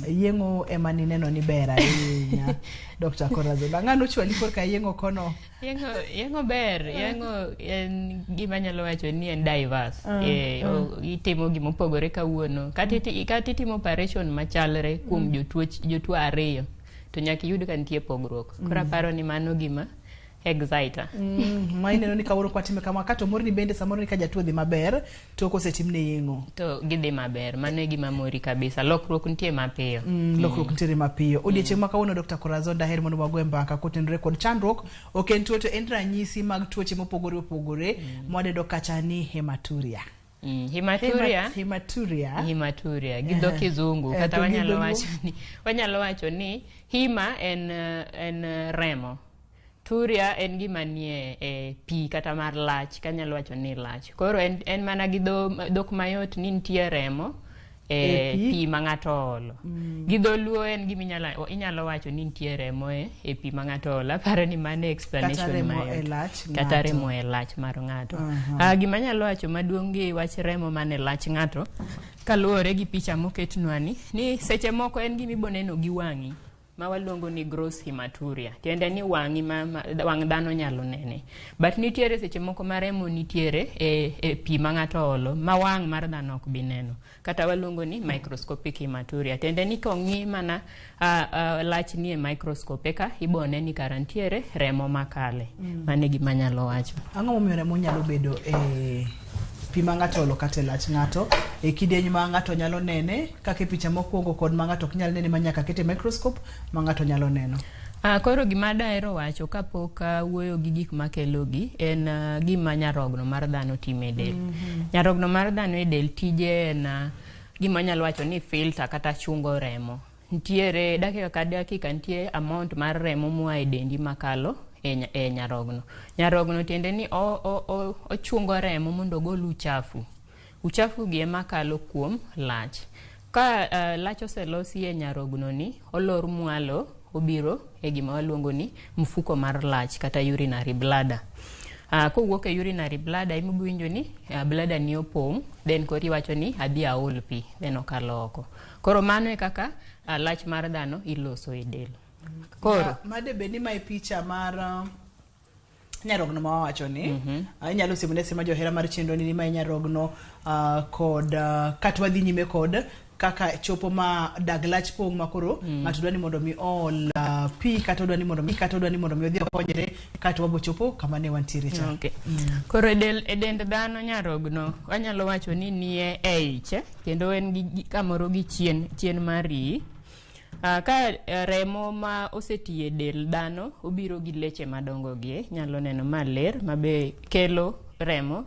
Yeng'o ema nineno ni ber ahinya. Dr. Corazon. Ang'ano chwali korka yeng'o kono? Yeng'o ber, yeng'o en gima anyalo wacho ni en diverse. Itimo gimopogore kawuono. Kata itimo operation machalre kuom jotuo ariyo, to nyaka iyud ka nitie pogruok. Koro aparo ni mano gima exciter. Ma ineno ni kawuono kwatime kama kato morni bende samoro ni ka jatuo dhi maber to kosetimne yeng'o. To gidhi maber, mano e gima mori kabisa. Lokruok nitie mapiyo. Lokruok nitiere mapiyo. Odiechieng' ma kawuono Dr. Corazon daher mondo wagoe mbaka kotenore kod chandruok. Ok en tuo to en ranyisi mag tuoche mopogore opogore mwadendo kacha ni hematuria. Hematuria. Hematuria. Hematuria gi dho kizungu kata to gi wanyalo dholuo. wacho ni hema en remo. Turia en gima nie e pi kata mar lach, kanyalo wacho ni lach. Koro en mana gi dhok mayot ni nitie remo e E pi. pi ma ng'ato oolo. Gi dholuo en gima inyalo wacho ni nitie remo e pi ma ng'ato oolo. Aparo ni mano e explanation Kata remo mayot. e lach Kata ng'ato. remo e lach mar ng'ato. Gima anyalo wacho maduong' gi wach remo man e lach ng'ato, kaluwore gi picha moketnwa ni seche moko en gima ibo neno gi wang'i, ma waluongo ni gross hematuria. Tiende ni wang'i ma wang' dhano nyalo nene. But nitiere seche moko ma remo nitiere e pi ma ng'ato oolo, ma wang' mar dhano ok bi neno. Kata waluongo ni microscopic hematuria. Tiende ni kong'i mana lach ni e microscope eka ibo ne ni kara nitiere remo makale. Mano e gima anyalo wacho. Ang'o momiyo remo nyalo bedo e pi ma ng'ato oolo kata e lach ng'ato e kidieny ma ng'ato nyalo nene kaka e picha mokwongo kod ma ng'ato ok nyal nene ma nyaka ket e microscope ma ng'ato nyalo neno? Koro gima dahero wacho kapok awuoyo gi gik makelogi en gima nyarogno mar dhano timo e del. Nyarogno mar dhano e del tije en gima anyalo wacho ni filter kata chungo remo. Nitiere dakika ka dakika nitie amount mar remo moa e dendi makalo e nyarogno. Nyarogno tiende ni ochungo remo mondo ogol uchafu. Uchafu gi ema kalo kuom lach. Ka lach oselosi e nyarogno ni, olor mwalo obiro e gima waluongo ni mfuko mar lach kata urinary bladder. Kowuok e urinary bladder ema ibiro winjo ni bladder ni opong', then koro iwacho ni adhi aol pi, then okalo oko. Koro mano e kaka lach mar dhano iloso e del. Koro Made bed ni mae picha mar nyarogno ma wawacho ni. Inyalo siemo ne sema johera mar chenro ni mae nyarogno kod kata wadhi nyime kod kaka chopo ma dag lach pong' ma koro ng'ato dwa ni mondo mi ool pi kata odwa ni mondo mi kata odwa ni mondo mi odhi okonyre kata wabo chopo kama ne wantiere cha. Koro e dend dhano nyarogno wanyalo wacho ni nie e ich, kendo en gi kamoro gi chien mar iyi. Ka remo ma oseti e del dhano obiro gi leche madongo gi, nyalo neno maler ma be kelo remo.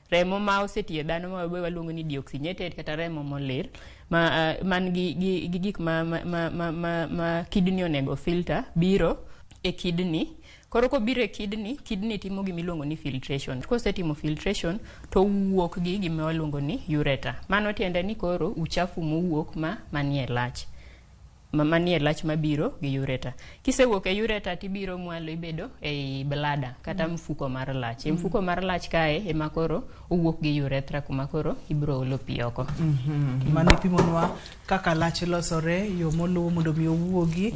Remo ma oseti e dhano ma be waluongo ni deoxygenated kata remo molir ma man gi gik ma kidney onego filter biro e kidney. Koro kobiro e kidney, kidney timo gima iluongo ni filtration. Kosetimo filtration to owuok gi gima waluongo ni ureter. Mano tiende ni koro uchafu mowuok ma manie lach. Ma manie lach mabiro gi ureter. Kisewuok e ureter tibiro mwalo ibedo ei bladder kata mfuko mar lach. E mfuko mar lach kae ema koro owuok gi urethra kuma koro ibiro olo pi oko. Mano ipimonwa kaka lach losore, yo moluwo mondo mi owuogi.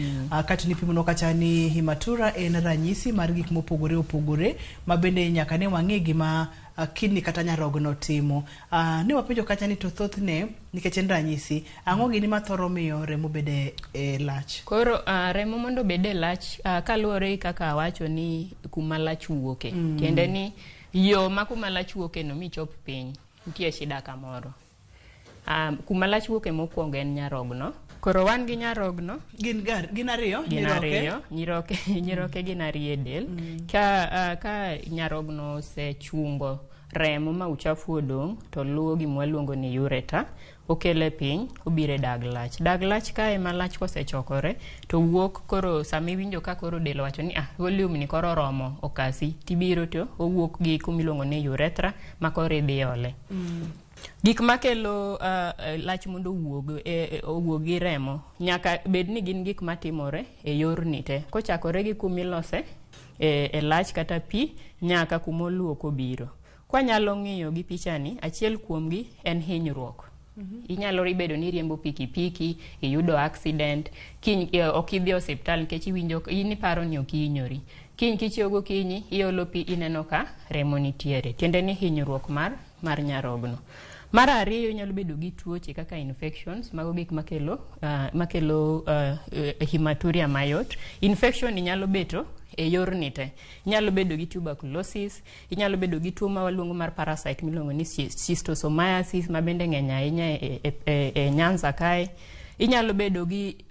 Kato nipimonwa kacha ni hematuria en ranyisi mar gik mopogore opogore ma bende nyaka ne wang'e gima kidney kata nyarogno timo. Ne wapenjo kacha ni to thothne nikech en ranyisi, ang'o gini mathoro miyo remo bede e lach? Koro remo mondo obed e lach, kaluwore gi kaka awacho ni kuma lach wuoke. Tiende ni yo ma kuma lach wuoke no michop piny, nitie shida kamoro. Kuma lach wuoke mokwongo en nyarogno. Koro wan gi nyarogno. Gin ariyo? Gin nyiroke? ariyo. Nyiroke gin ariyo e del. Ka nyarogno osechungo remo ma uchafu odong', to luwo gima waluongo ni ureter, okele piny, obiro e dag lach. Dag lach kae ma lach kosechokore, to wuok koro sama iwinjo ka koro del owacho ni, volume ni koro oromo okasi, tibiro to owuok gi kuma iluongo ni urethra ma koro idhi ole. Gik makelo lach mondo owuog gi remo, nyaka bed ni gin gik matimore e yorni te. Kochakore gi kuma ilose e lach kata pi, nyaka kuma oluwo kobiro. Kwanyalo ng'iyo gi pichani, achiel kuomgi en hinyruok. Inyalo bedo ni iriembo pikipiki, iyudo accident, kiny ok idhi e osiptal nikech iwinjo in iparo ni ok ihinyori. Kiny kichiew gokinyi, iolo pi ineno ka remo nitiere. Tiende ni hinyruok mar nyarogno. Mar ariyo inyalo bedo gi tuoche kaka infections, mago gik makelo hematuria mayot. Infection ni nyalo beto e yorni te. Inyalo bedo gi tuberculosis, inyalo bedo gi tuo ma waluongo mar parasite miluongo ni schistosomiasis ma bende ng'eny ahinya e Nyanza kae. Inyalo bedo gi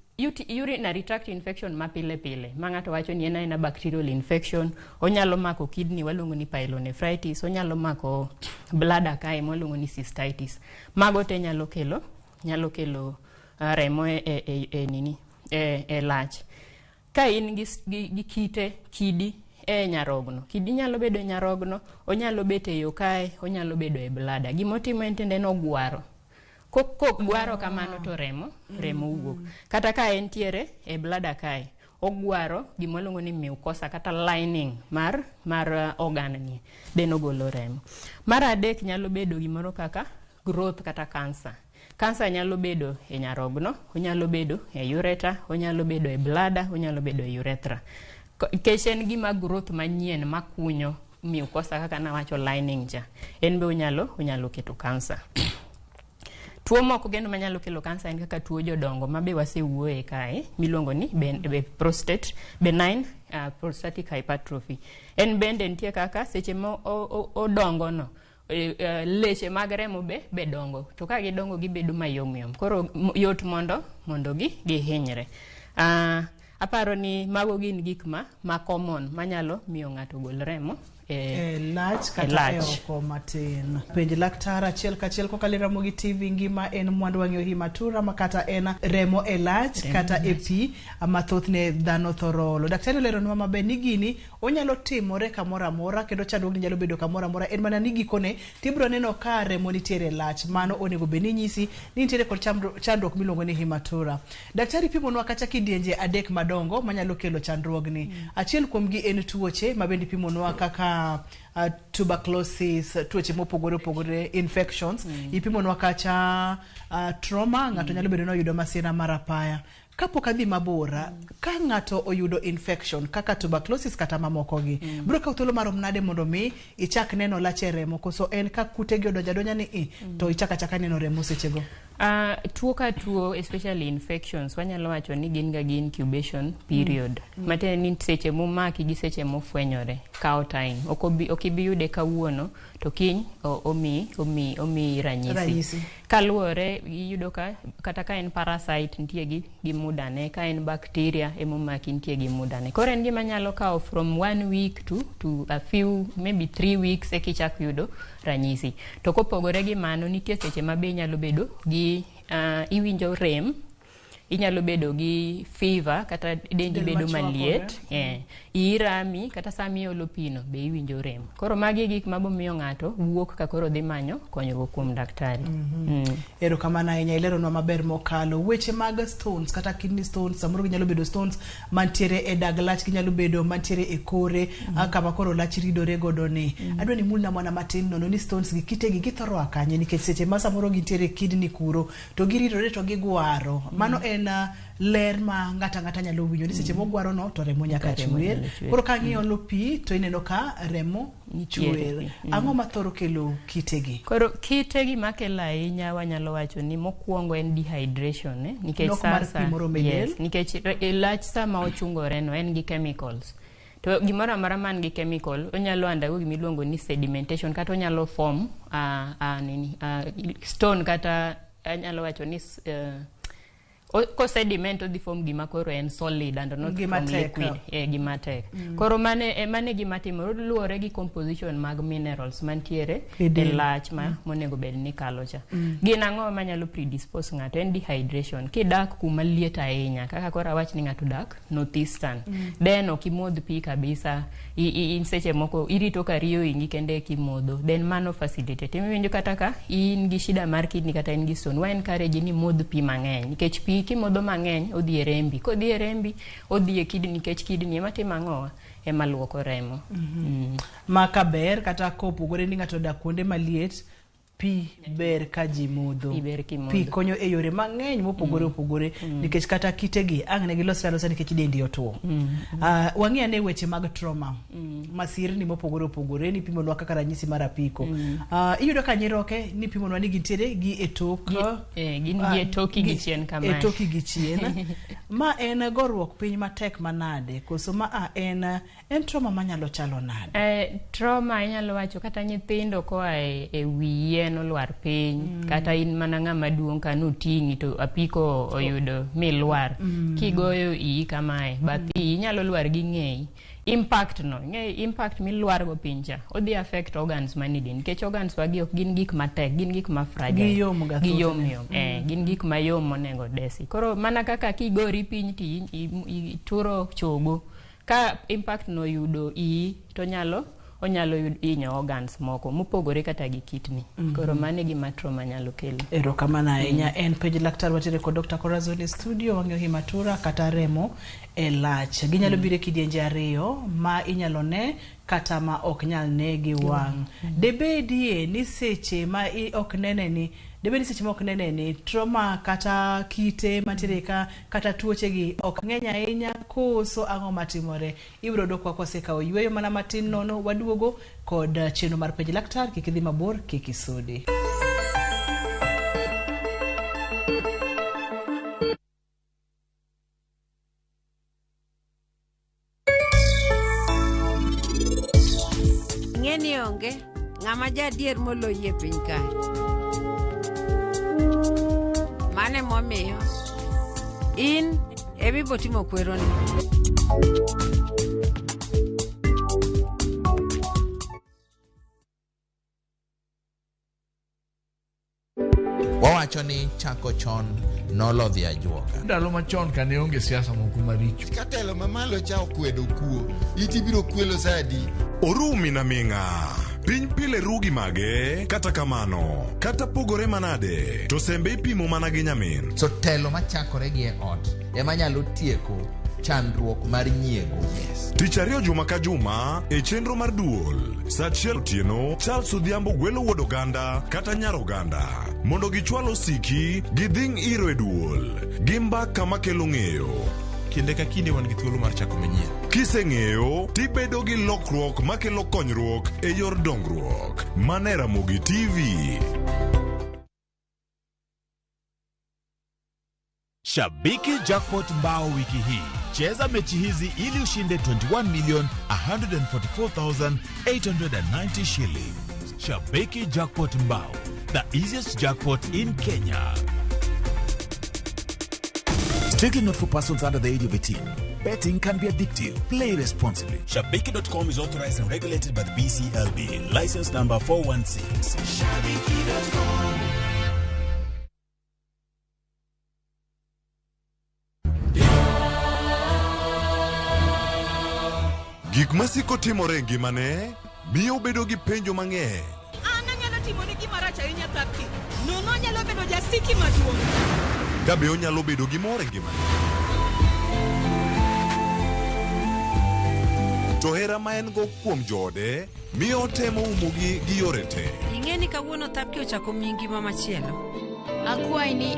urinary tract infection ma pile pile ma ng'ato wacho ni en aena bacterial infection. Onyalo mako kidney waluongo ni pyelonephritis, onyalo mako bladder kae mwaluongo ni cystitis. Mago te nyalo kelo remo e nini e lach. Ka in gi kite kidi e nyarogno, kidi nyalo bedo e nyarogno, onyalo bet e yo kae, onyalo bedo e bladder. Gimotimo en tiende ni ogwaro. Kogwaro kamano to remo wuok. Kata ka entiere e bladder kae, ogwaro gima waluongo ni mucosa kata lining mar organ ni, then ogolo remo. Mar adek nyalo bedo gimoro kaka growth kata cancer. Cancer nyalo bedo e nyarogno, onyalo bedo e ureter, onyalo bedo e bladder, onyalo bedo e urethra. Nikech en gima growth manyien makunyo mucosa kaka nawacho lining cha, en be onyalo keto cancer. Tuo moko kendo manyalo kelo kansa en kaka tuo jodongo ma be wasewuoye kae miluongo ni prostate benign prostatic hypertrophy. En bende nitie kaka seche ma odongo no leche mag remo be dongo to ka gidongo gibedo mayom yom koro yot mondo gi gihinyre. Aparo ni mago gin gik ma common manyalo miyo ng'ato gol remo e lach kata e oko matin. Penj laktar achiel kachiel kokalo e Ramogi TV. Ngima en mwandu wang'eyo hematuria ma kata en remo e lach kata e pi ma thothne dhano thoro olo. Daktari oleronwa maber ni gini onyalo timore kamoro amora kendo chandruogni nyalo bedo kamoro amora, en mana ni gikone tibiro neno ka remo nitiere e lach. Mano onego bed ni nyisi ni nitiere kod chandruok miluongo ni hematuria. Daktari pimonwa kacha kidienje adek madongo manyalo kelo chandruogni. Achiel kuomgi en tuoche ma bende ipimonwa kaka tuberculosis, tuoche mopogore opogore, infections. Ipimonwa kacha trauma, ng'ato nyalo bedo ni oyudo masira mar apaya. Kapok adhi mabor, ka ng'ato oyudo infection kaka tuberculosis kata mamoko gi, biro kawo thuolo marom nade mondo mi ichak neno lach e remo, koso en ka kute gi odonjo adonja ni i to ichak achaka neno remo sechego? Tuo ka tuo, especially infections, wanyalo wacho ni gin ga gi incubation period. Matiende ni seche momaki gi seche mofwenyore kawo time. Ok ibi yude kawuono to kiny omiyi ranyisi. Ranyisi. Kaluwore iyudo ka kata ka en parasite nitie gi muda ne, ka en bacteria emomaki nitie gi muda ne. Koro en gima nyalo kawo from one week to a few, maybe 3 weeks eka ichak yudo ranyisi. To kopogore gi mano, nitie seche ma be inyalo bedo gi iwinjo rem, inyalo bedo gi fever kata dendi Del bedo machwakore. maliet, iyi rami, kata sama iolo pino be iwinjo rem. Koro magi e gik mabomiyo ng'ato wuok ka koro dhi manyo konyruok kuom daktari. Erokamano ahinya, ileronwa maber mokalo. Weche mag stones kata kidney stones, samoro ginyalo bedo stones mantiere e dag lach, ginyalo bedo mantiere e kore kama koro lach ridore godo ni. Adwa ni imulna mana matin nono ni stones gi kitegi githoro a kanye, nikech seche ma samoro gintiere e kidney kuro to giridore to gigwaro. Mano en ler ma ng'ato ang'ata nyalo winjo ni seche mogwaro no to remo nyaka Remo chwer. nyalo chwer. Koro ka iolo pi to ineno ka remo Nitiere chwer. pi. Ang'o mathoro kelo kitegi? Koro kite gima kelo ahinya wanyalo wacho ni mokwongo en dehydration, eh? Nikech Nok mar sasa pi moromo e del. Yes, nikech lach sama ochungore no en gi chemicals to gimoro amora man gi chemical onyalo undergo gima iluongo ni sedimentation kata onyalo form nini, stone kata anyalo wacho ni kosediment odhi form gima koro en solid and not Gima from tek. liquid, gima tek. Koro mane gima timore luwore gi composition mag minerals mantiere E e del. lach ma monego bed ni kalo cha. Gin ang'o manyalo predispose ng'ato? En dehydration. Kidak kuma liet ahinya kaka koro awach ni ng'ato dak northeastern, then ok imodh pi kabisa, in seche moko irito ka riyo ingi kende eka imodho, then mano facilitate. Iwinjo kata ka in gi shida mar kidney kata in gi stone, wa encourage ni modh pi mang'eny nikech pi kimodho mang'eny odhi e rembi, kodhi e rembi odhi e kidney nikech kidney ema timo ang'owa ema luoko remo. Ma kaber kata kopogore ni ng'ato odak kuonde maliet. Pi ber ka ji modho. Pi ber kimodho. Pi konyo e yore mang'eny mopogore opogore nikech kata kitegi ang' ne gilosre alosa nikech dendi otuo. Wang'i ane weche mag trauma. Masirni mopogore opogore nipimonwa kaka ranyisi mar apiko. Iyudo ka nyiroke nipimonwa ni gintiere gi e tok Gin gi e toki gi chien kamae. E toki gi chien. Ma en goruok piny matek manade koso ma a en trauma manyalo chalo nade? Trauma inyalo wacho kata nyithindo koa e wi yien olwar piny, kata in mana ng'ama duong' ka noting'i to apiko oyudo milwar. Kigoyo iyi kamae, bath iyi inyalo lwar gi ng'eyi. Impact no, ing'e impact milwar go piny cha, odhi affect organs manie del, nikech organs wagi ok gin gik matek, gin gik ma fragile. Giyom ga Giyom thothne. yom, gin gik mayom monego desi. Koro mana kaka kigori piny to ituro chogo, ka impact no yudo iyi to onyalo hinyo organs moko mopogore kata gi kidney. Koro mano e gima trauma nyalo kelo. Erokamano ahinya. En penj laktar watiere kod Dr. Corazon e studio wang'iyo hematura kata remo e lach. Ginyalo biro e kidienje ariyo ma inyalo ne kata ma ok nyal ne gi wang'. Debedie ni seche ma ok nene ni debed ni seche ma ok nene ni trauma kata kite mantiere ka kata tuoche gi ok ng'eny ahinya koso ang'o matimore. Ibiro dwokwa kwasekawo yweyo mana matin nono waduogo kod chenro mar penj laktar. Kik idhi mabor, kik isudi. Ing'e ni onge ng'ama jadier moloyi e piny kae. Mano emomiyo in emibo timo kweroni. Wawacho ni chako chon nolodhi ajuoga. Ndalo machon kane onge siasa moko maricho. Ka telo mamalo cha okwedo kuo, it ibiro kwelo sa adi? Orumi na ming'a. Piny pile ru gi mage, kata kamano, kata pogore manade, to sembe ipimo mana gi nyamin. So telo machakore gi e ot ema nyalo tieko chandruok mar nyiego. Yes. Tich ariyo juma ka juma e chenro mar duol. Sa achiel otieno, Charles Odhiambo gwelo wuod oganda kata nyar oganda mondo gichwal osiki gidhing' iro e duol. Gi mbaka makelo ng'eyo. Kinde ka kinde wan gi thuolo mar chako manyien. Kiseng'eyo, tibedo gi lokruok makelo konyruok e yor dongruok. Mane Ramogi TV. Shabiki Jackpot Mbao wiki hii. Cheza mechi hizi ili ushinde 21 million 144,890 shillings. Shabiki Jackpot Mbao, the easiest jackpot in Kenya. Strictly not for persons under the age of 18. Betting can be addictive. Play responsibly. Shabiki.com is authorized and regulated by the BCLB. License number 416. Shabiki.com. Gik masiko timore e ngimane miyo obedo gi penjo mang'eny. An anyalo timoni gima rach ahinya Thapki. Nono anyalo bedo jasiki maduong'. Ka be onyalo bedo gi mor e ngimane. To hera ma en go kuom joode miyo otemo umogi gi yore te. Ing'e ni kawuono Thapki ochako miyi ngima machielo. Akwayi ni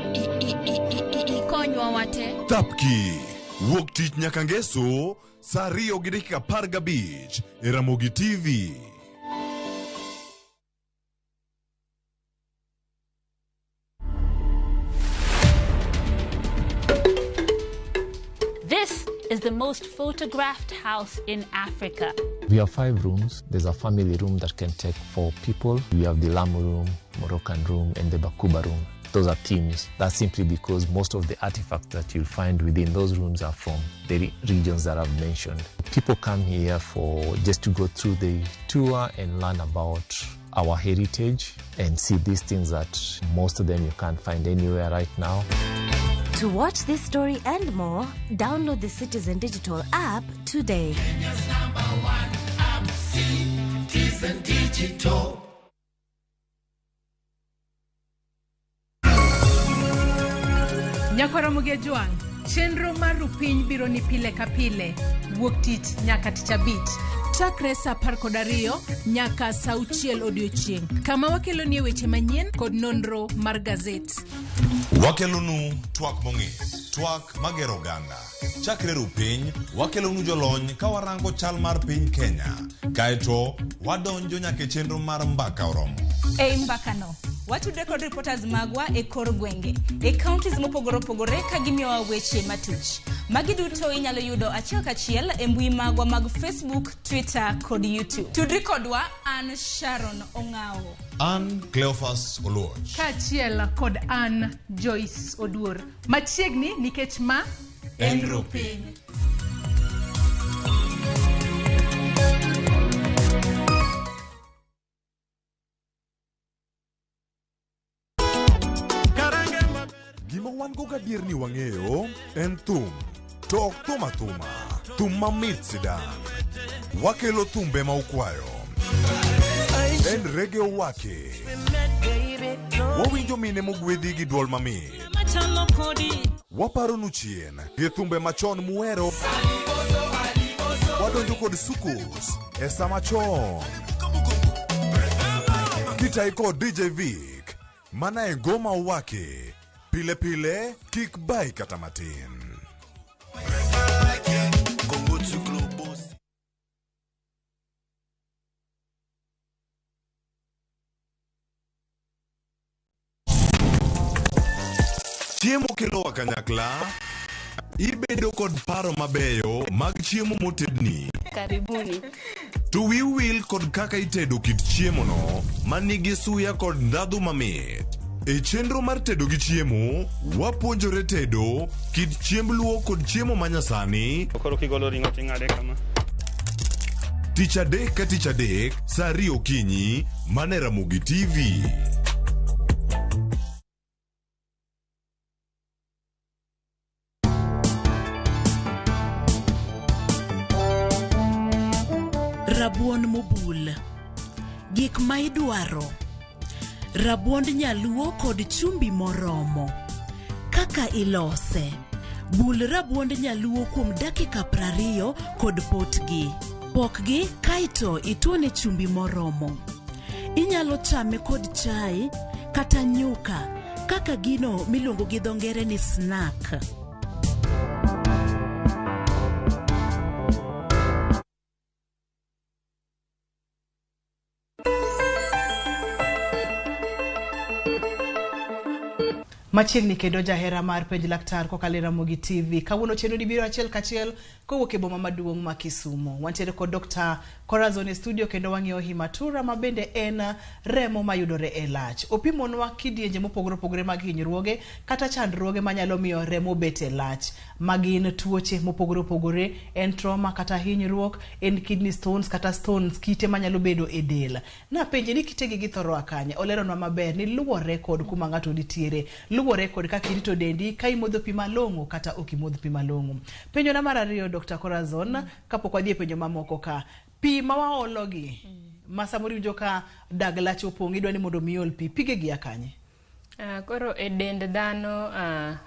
ikonywa wate. Thapki wuok tich nyaka ngeso saa 2:15 e Ramogi TV. This is the most photographed house in Africa. We have 5 rooms. There's a family room that can take 4 people. We have the Lamu room, Moroccan room, and the Bakuba room. Those are themes. That's simply because most of the artifacts that you'll find within those rooms are from the regions that I've mentioned. People come here for just to go through the tour and learn about our heritage and see these things that most of them you can't find anywhere right now. To watch this story and more, download the Citizen Digital app today. Kenya's number one app, Citizen Digital. Nyakwara Muge Jwang', chenro mar Rupiny biro ni pile ka pile, wuok tich nyaka tich abich. Chakre saa 12 nyaka saa 6 odiochieng', kama wakelonie weche manyien kod nonro mar gazet. Wakelonu twak mong'ith, twak magero oganda. Chakre ru piny, wakelonu jolony ka warango chal mar piny Kenya. Kaeto, wadonjo nyaka e chenro mar mbaka oromo. Ei mbakano, watudre kod reporters magwa e kor gwenge, e counties mopogore opogore ka gimiyowa weche matuch. Magi duto inyalo yudo achiel kachiel e mbui magwa mag Facebook, Twitter kod YouTube. Tudri kodwa an Sharon Ong'awo. An Cleophas Oluoch. Kaachiel kod an Joyce Oduor. Machiegni nikech ma En Rupiny. Gima wan go gadier ni wang'eyo en thum. To ok thum athuma, thum mamit sidang'. Wakelo thumbe ma ukwayo. En rege owake. Wawinjo mine mogwedhi gi duol mamit. Waparonu chien gi thumbe machon muhero. Wadonjo kod sukus e sama chon. Kitai kod DJ Vic, mana e ngoma owake. Pile pile, kik bai kata matin. Chiemo kelowa kanyakla, ibedo kod paro mabeyo mag chiemo motedni. Karibuni. To wiu wil kod kaka itedo kit chiemono manigi suya kod ndhadhu mamit. E chenro mar tedo gi chiemo, wapuonjore tedo kit chiemb luo kod chiemo manyasani. Koro kigolo ring'o ting'ade kama. Tich adek ka tich adek, saa ariyo okinyi, mana e Ramogi TV. Rabuon mobul. Gik ma idwaro. Rabuond nyaluo kod chumbi moromo. Kaka ilose. Bul rabuond nyaluo kuom dakika 20 kod potgi. Pokgi kaeto ituone chumbi moromo. Inyalo chame kod chai kata nyuka kaka gino miluongo gi dho ngere ni snack. Machiegni kendo jahera mar penj laktar kokalo e Ramogi TV. Kawuono chenro ni biro achiel kachiel kowuok e boma maduong' ma Kisumu. Wantiere kod Dr. Corazon e studio kendo wang'iyo hematura ma bende en remo mayudore e lach. Opimonwa kidienje mopogore opogore mag hinyruoge kata chandruoge manyalo miyo remo bet e lach. Magin tuoche mopogore opogore, en trauma kata hinyruok, en kidney stones kata stones, kite manyalo bedo e del. Napenje ni kitegi githoro a kanye, oleronwa maber ni luwore kod kuma ng'ato nitiere, luwore kod kaka irito dendi, ka imodho pi malong'o kata ok imodh pi malong'o. Penjona mar ariyo Dr. Corazon, kapok wadhi e penjo mamoko ka, pi ma waologi, ma samoro iwinjo ka dag lach opong' idwa ni mondo mi iol pi, pigegi a kanye? Koro e dend dhano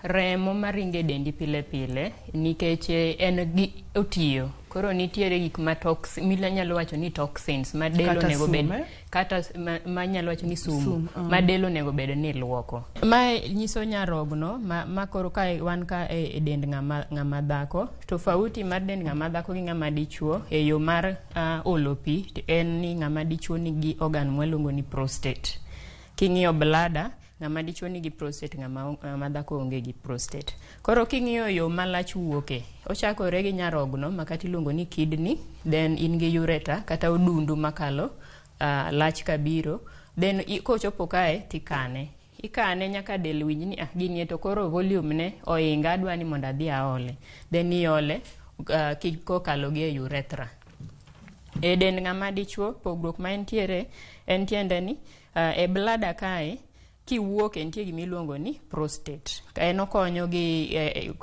remo maringo e dendi pile pile nikech en gi otiyo. Koro nitiere gik ma tox minyalo wacho ni toxins ma del Kata onego bed sum, eh? kata ma nyalo wacho ni sumu Sum, ma del onego bed ni luoko. Mae nyiso nyarogno ma koro ka wan ka e dend ng'ama dhako, tofauti mar dend ng'ama dhako gi ng'ama dichuo e yo mar olo pi en ni ng'ama dichuo nigi organ mwaluongo ni prostate. King'iyo bladder, ng'ama dichuo nigi prostate, ng'ama dhako onge gi prostate. Koro king'iyo yo ma lach wuoke, ochakore gi nyarogno ma kata iluongo ni kidney, then in gi ureter kata odundu makalo lach kabiro, then kochopo kae tikane. Ikane nyaka del winj ni gini to koro volume ne oinga, adwa ni mondo adhi aole. Then iole kokalo gi e urethra. E dend ng'ama dichuo, pogruok ma entiere en tiende ni e bladder kae kiwuok entie gima iluongo ni prostate. En okonyo gi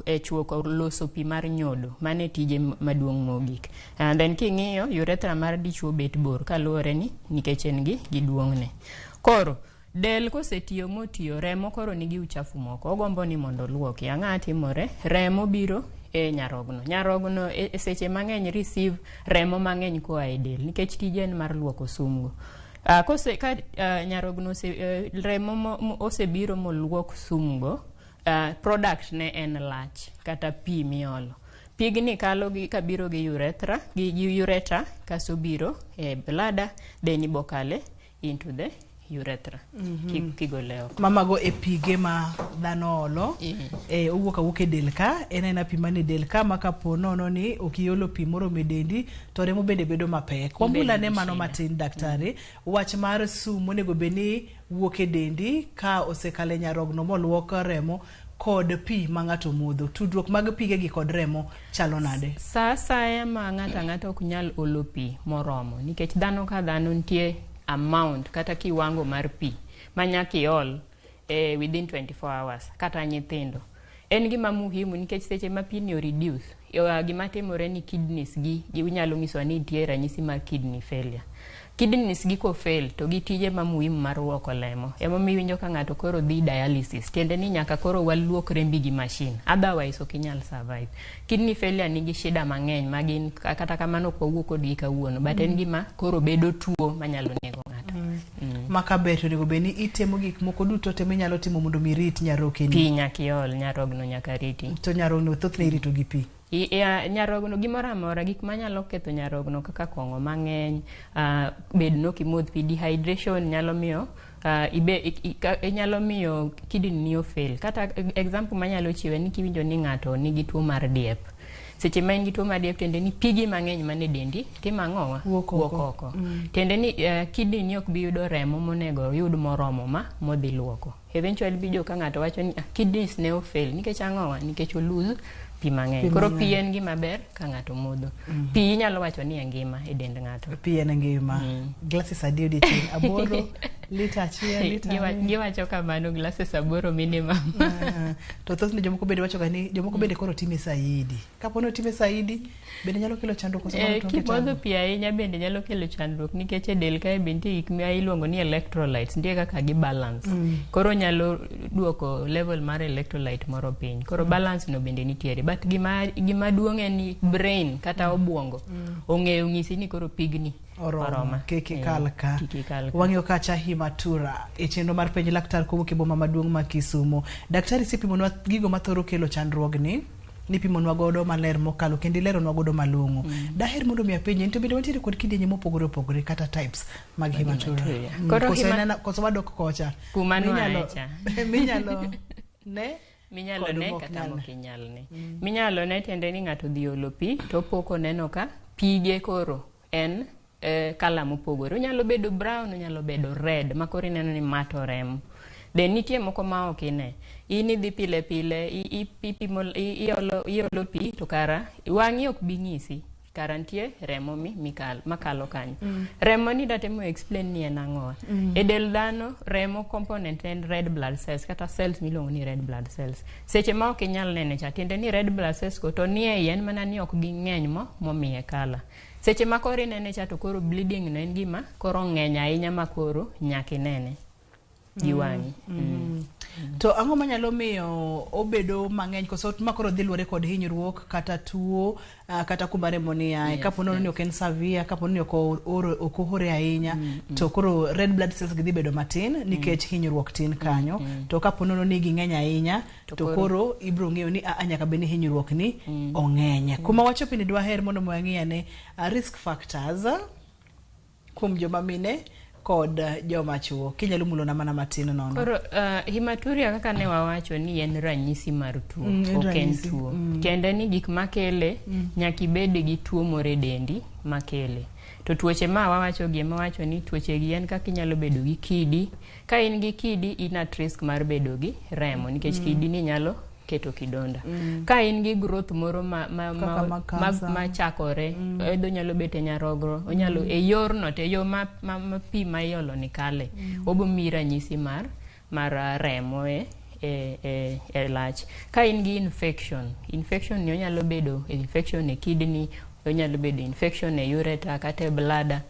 e chuoko loso pi mar nyodo, mano e tije maduong' mogik. And then king'iyo urethra mar dichuo bet bor kaluwore ni nikech en gi duong'ne. Koro del kosetiyo motiyo, remo koro nigi uchafu moko, ogombo ni mondo oluoki. Ang'o timore? Remo biro e nyarogno. Nyarogno e seche mang'eny receive remo mang'eny koa e del nikech tije en mar luoko sumgo. Kose ka nyarogno ose, remo osebiro moluok sumgo, product ne en lach kata pi miolo. Pigni kalo gi kabiro gi urethra gi ureter kasto biro e bladder, then ibokale into the urethra kigole oko. Mamago e pige ma dhano olo e, owuok awuok e del ka en aena pi mane del ka ma kapo nono ni ok iolo pi moromo e dendi to remo bende bedo mapek. Wamul ane gi mano shida. Matin daktari, wach mar sum monego bed ni wuok e dendi ka osekalo e nyarogno moluok remo kod pi ma ng'ato modho, tudruok mag pigegi kod remo chalo nade? Sa asaya ma ng'ato ang'ata ok nyal olo pi moromo, nikech dhano ka dhano nitie amount kata kiwango mar pi ma nyaka iol within 24 hours kata nyithindo en gima muhimu nikech seche ma pi ni o reduce, gima timore ni kidneys gi nyalo nyisowa ni nitie ranyisi mar kidney failure. Kidneys gi kofail to gi tije ma muhimu mar luoko lemo, emomiyo iwinjo ka ng'ato koro dhi dialysis, tiende ni nyaka koro waluok rembi gi machine, otherwise ok inyal survive. Kidney failure nigi shida mang'eny magin kata kamano ok wawuo kodgi kawuono, but en gima koro bedo tuo manyalo nego ng'ato. Ma kaber to onego bed ni itemo gik moko duto te minyalo timo mondo mi irit nyarokeni. Pi nyaka iol, nyarogno nyaka riti. To nyarogno thothne irito gi pi. Nyarogno gimoro amora, gik manyalo ketho nyarogno kaka kong'o mang'eny, bed nok imodh pi, dehydration nyalo miyo ibe, inyalo miyo kidney ni ofail. Kata example manyalo chiwo en ni kiwinjo ni ng'ato nigi tuo mar diep, seche ma en gi tuo mar diep tiende ni pigi mang'eny mane dendi timo ang'owa? Wuok oko. Wuok oko. Tiende ni kidney ni ok bi yudo remo monego oyud moromo ma modhi luoko. Eventually bijo ka ng'ato wacho ni ah, kidneys ne ofail nikech ang'owa? Nikech o lose pi mang'eny. Pi Koro pi mang'eny. en gima ber ka ng'ato modho. Pi inyalo wacho ni en ngima e dend ng'ato. Pi en ngima. Glasses adi odiechieng'? 8, lita 1, lita 2? Giwacho kamano, glasses 8 minimum. Ah, to thothne jomoko bende wacho ga ni jomoko bende koro time saidi. Kapo ni otime saidi bende nyalo kelo chandruok koso mano to onge Kimodho chandruok? pi ahinya bende nyalo kelo chandruok nikech e del kae be nitie gik ma iluongo ni electrolytes, nitie kaka gi balance. Koro nyalo duoko level mar electrolyte moro piny. Koro balance no bende nitiere. But gima duong' en ni brain kata obwongo ong'eyo ng'isi ni koro pigni Oromo. oroma. Kik ikal ka. Kik ikal ka. Wang'iyo kacha hematuria e chenro mar penj laktar kowuok e boma maduong' ma Kisumu. Daktari isepimonwa gigo mathoro kelo chandruogni, nipimonwa godo maler mokalo kendo ileronwa godo malong'o. Daher mondo mi apenji ni to bende wantiere kod kidienje mopogore opogore kata types mag hematuria? Hematuria. Koro Koso koso wadok kocha? Kuma Minyalo noae cha. Minyalo ne Minyalo kod ne mok kata nyal ne. mok inyal ne. Minyalo ne tiende ni ng'ato odhi olo pi to pok oneno ka pige koro en kala mopogore. Onyalo bedo brown, onyalo bedo red, ma koro ineno ni ma to remo. Then nitie moko ma ok ine. In idhi pile pile, iolo pi to kara wang'i ok bi ng'isi. Kara nitie remo mi mikal, makalo kanyo. Remo ni datemo explain ni en ang'owa. E del dhano, remo component en red blood cells kata cells miluongo ni red blood cells. Seche ma ok inyal nene cha, tiende ni red blood cells go to nie iye en mana ni ok ging'eny mo momiye kala. Seche ma koro inene cha to koro bleeding no en gima koro ng'eny ahinya ma koro nyaka inene gi wang'i. To ang'o manyalo miyo obedo mang'eny koso ma koro dhi luwore kod hinyruok kata tuo, kata kuma remo ni ae? Kapo nono ni ok en severe, kapo ni ok ohore ahinya, to koro red blood cells gi dhi bedo matin nikech hinyruok tin kanyo. To kapo nono ni ging'eny ahinya, To to koro ibiro ng'eyo ni nyaka bed ni hinyruok ni ong'eny. Kuma wachopo ni dwaher mondo wang'i ane risk factors kuom joma mine kod joma chuo. Kinyalo mulona mana matin nono. Koro hematuria kaka ne wawacho ni en ranyisi mar tuo, En ok en ranyisi. tuo. Tiende ni gik makele nyaka ibed gi tuo moro e dendi makele. To tuoche ma wawacho gi ema wacho ni tuoche gi en kaka inyalo bedo gi kidi. Ka in gi kidi in at risk mar bedo gi remo nikech kidi ni nyalo keto kidonda. Ka in gi growth moro Kaka mag cancer. ma chakore, either onyalo bet e nyarogro, onyalo e yorno to e yo ma pi ma iolo ni kale, obo miyi ranyisi mar remo e lach. Ka in gi infection, infection ni onyalo bedo infection e kidney, onyalo bedo infection e ureter kata e bladder.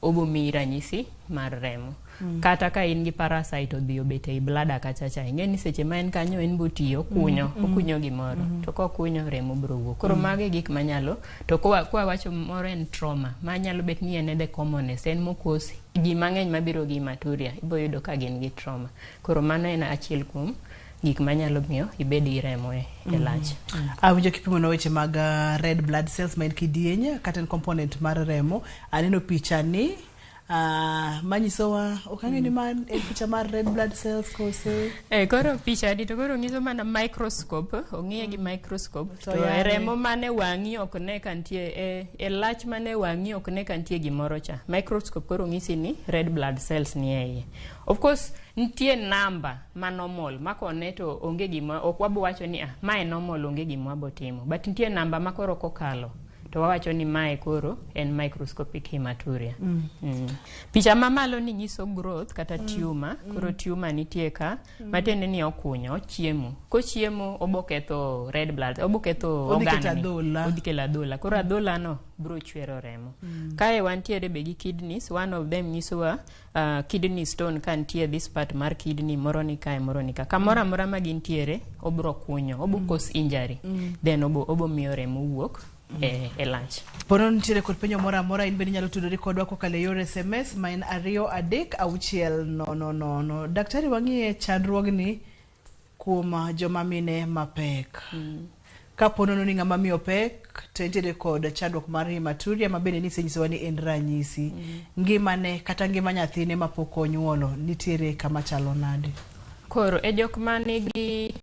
Obomiyi ranyisi mar remo. Kata ka in gi parasite odhi obet ei bladder kacha cha, ing'e ni seche ma en kanyo en botiyo, okunyo, okunyo gimoro. To kokunyo remo biro wuok. Koro mago e gik manyalo, to kwa wacho moro en trauma, manyalo bet ni en e the commonest, en mokos ji mang'eny mabiro gi hematuria, ibo yudo ka gin gi trauma. Koro mano en achiel kuom gik manyalo miyo ibed gi remo e lach. Awinjo kipimo weche mag red blood cells ma en kidieny kata en component mar remo. Aneno picha ni manyisowa, ok ang'eyo ni ma en picha mar red blood cells kose. Koro picha ni to koro nyiso mana microscope, ong'iye gi microscope To to yare. Remo mane wang'i ok ne ka nitie e lach mane wang'i ok ne ka nitie gimoro cha. Microscope koro ng'isi ni red blood cells ni e iye. Of course nitie namba ma normal ma kone to onge gima ok wabo wacho ni ah, mae normal, onge gima wabo timo, but nitie namba ma koro kokalo to wawacho ni mae koro en microscopic hematuria. Picha mamalo ni nyiso growth kata tumor. Koro tumor nitie ka, matiende ni okunyo, ochiemo. Kochiemo obo ketho red blood, obo ketho Odhi organ keto ni. adhola. Odhi kelo adhola. Koro adhola no biro chwero remo. Kae wantiere be gi kidneys, one of them nyisowa kidney stone ka nitie this part mar kidney, moro ni kae, moro ni ka. Kamoro amora ma gintiere, obro kunyo, obo cause injury. Then obo miyo remo wuok e lach. Pono nitiere kod penjo moro amora, in bende inyalo tudori kodwa kokalo e yor SMS ma en 23600. Daktari, wang'iye chandruogni kuom joma mine mapek. Kapo nono ni ng'ama miyo pek to entiere kod chandruok mar hematuria ma bende nisenyisowa ni en ranyisi. Ngimane kata ngima nyathine mapok onyuolo nitiere kama chalo nade? Koro e jok manigi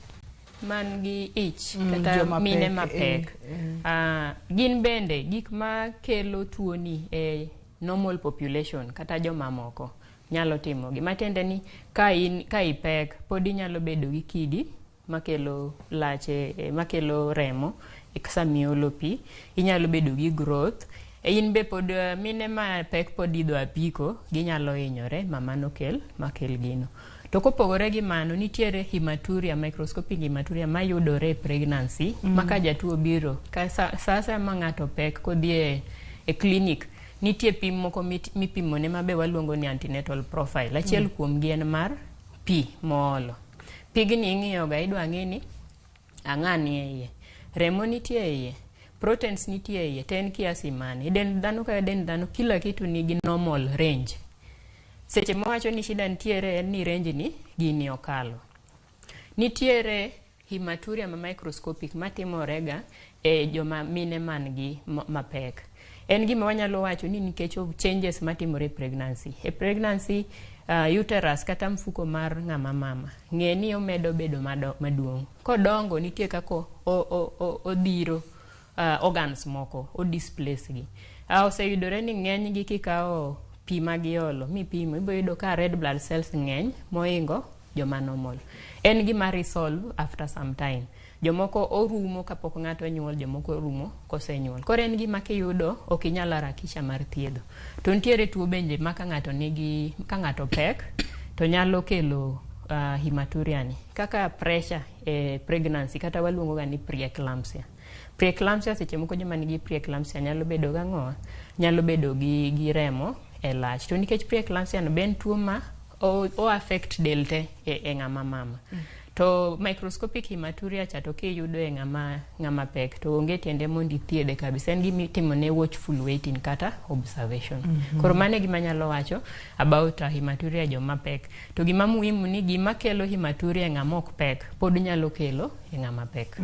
man gi ich kata joma mine pek, mapek, gin bende gik makelo tuoni e normal population kata jomamoko nyalo timogi. Matiende ni ka in ka ipek pod inyalo bedo gi kidi makelo lach makelo remo e samiolo pi, inyalo bedo gi growth. In be pod mine mapek pod idho apiko, ginyalo hinyore ma mano kel makel gino. To kopogore gi mano, nitiere hematuria, microscopic hematuria mayudore e pregnancy, ma ka jatuo biro ka sa asaya ma ng'ato pek kodhi e clinic, nitie pim moko mipimone ma be waluongo ni antenatal profile. Achiel kuomgi en mar pi moolo. Pigni ing'iyo ga, idwa ng'e ni ang'a ni e iye, remo nitie e iye, proteins nitie e iye, to en kiasi mane. E dend dhano ka dend dhano kila kitu nigi normal range. Seche mawacho ni shida nitiere en ni range ni gini okalo. Nitiere hematuria ma microscopic matimorega e joma mine man gi mapek. En gima wanyalo wacho ni nikech of changes matimore e pregnancy. E pregnancy, uterus kata mfuko mar ng'ama mama ng'e ni omedo bedo maduong'. Kodongo nitie kaka odhiro organs moko, o displace gi. Oseyudore ni ng'eny gi kikawo pi ma giolo mipimo, ibiro yudo ka red blood cells ng'eny moingo joma normal. En gima resolve after some time. Jomoko orumo kapok ng'ato onyuol, jomoko orumo kosenyuol. Koro en gima kiyudo ok inyal harakisha mar thiedho. To nitiere tuo bende ma ka ng'ato nigi ka ng'ato pek to nyalo kelo hematuria ni. Kaka pressure e pregnancy kata waluongo ga ni preeclampsia. Preeclampsia, seche moko joma nigi preeclampsia nyalo bedo gang'o? Nyalo bedo gi remo e lach. To nikech preeclampsia no be en tuo ma o affect del te e ng'ama mama. To microscopic hematuria cha to kiyudo e ng'ama pek to onge tiende mondo ithiedhe kabisa. En gima itimo ne watchful waiting kata observation. Koro mano e gima anyalo wacho about hematuria joma pek. To gima muhimu ni gima kelo hematuria e ng'ama ok pek pod nyalo kelo e ng'ama pek.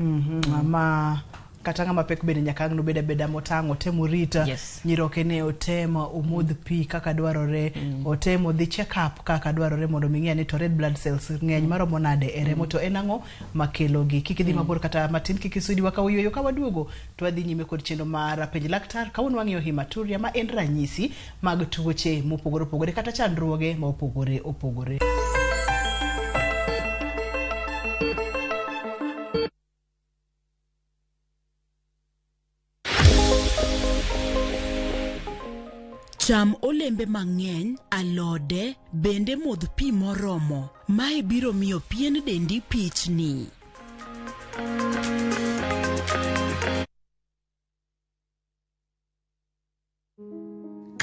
Ma kata ng'ama pek bende nyaka ang' nobed abeda motang', otem orit nyiroke ne, otem omodh pi kaka dwarore, otem odhi check up kaka dwarore mondo mi ng'e ni to red blood cells ng'eny maromo nade e remo, to en ang'o makelo gi. Kik idhi mabor kata matin, kik isudiwa ka wayueyo, ka waduogo to wadhi nyime kod chenro mar penj laktar. Kawuono wang'iyo hematuria ma en ranyisi mag tuoche mopogore opogore kata chandruoge ma opogore opogore. Cham olembe mang'eny, alode, bende modh pi moromo. Mae biro miyo pien dendi pichni.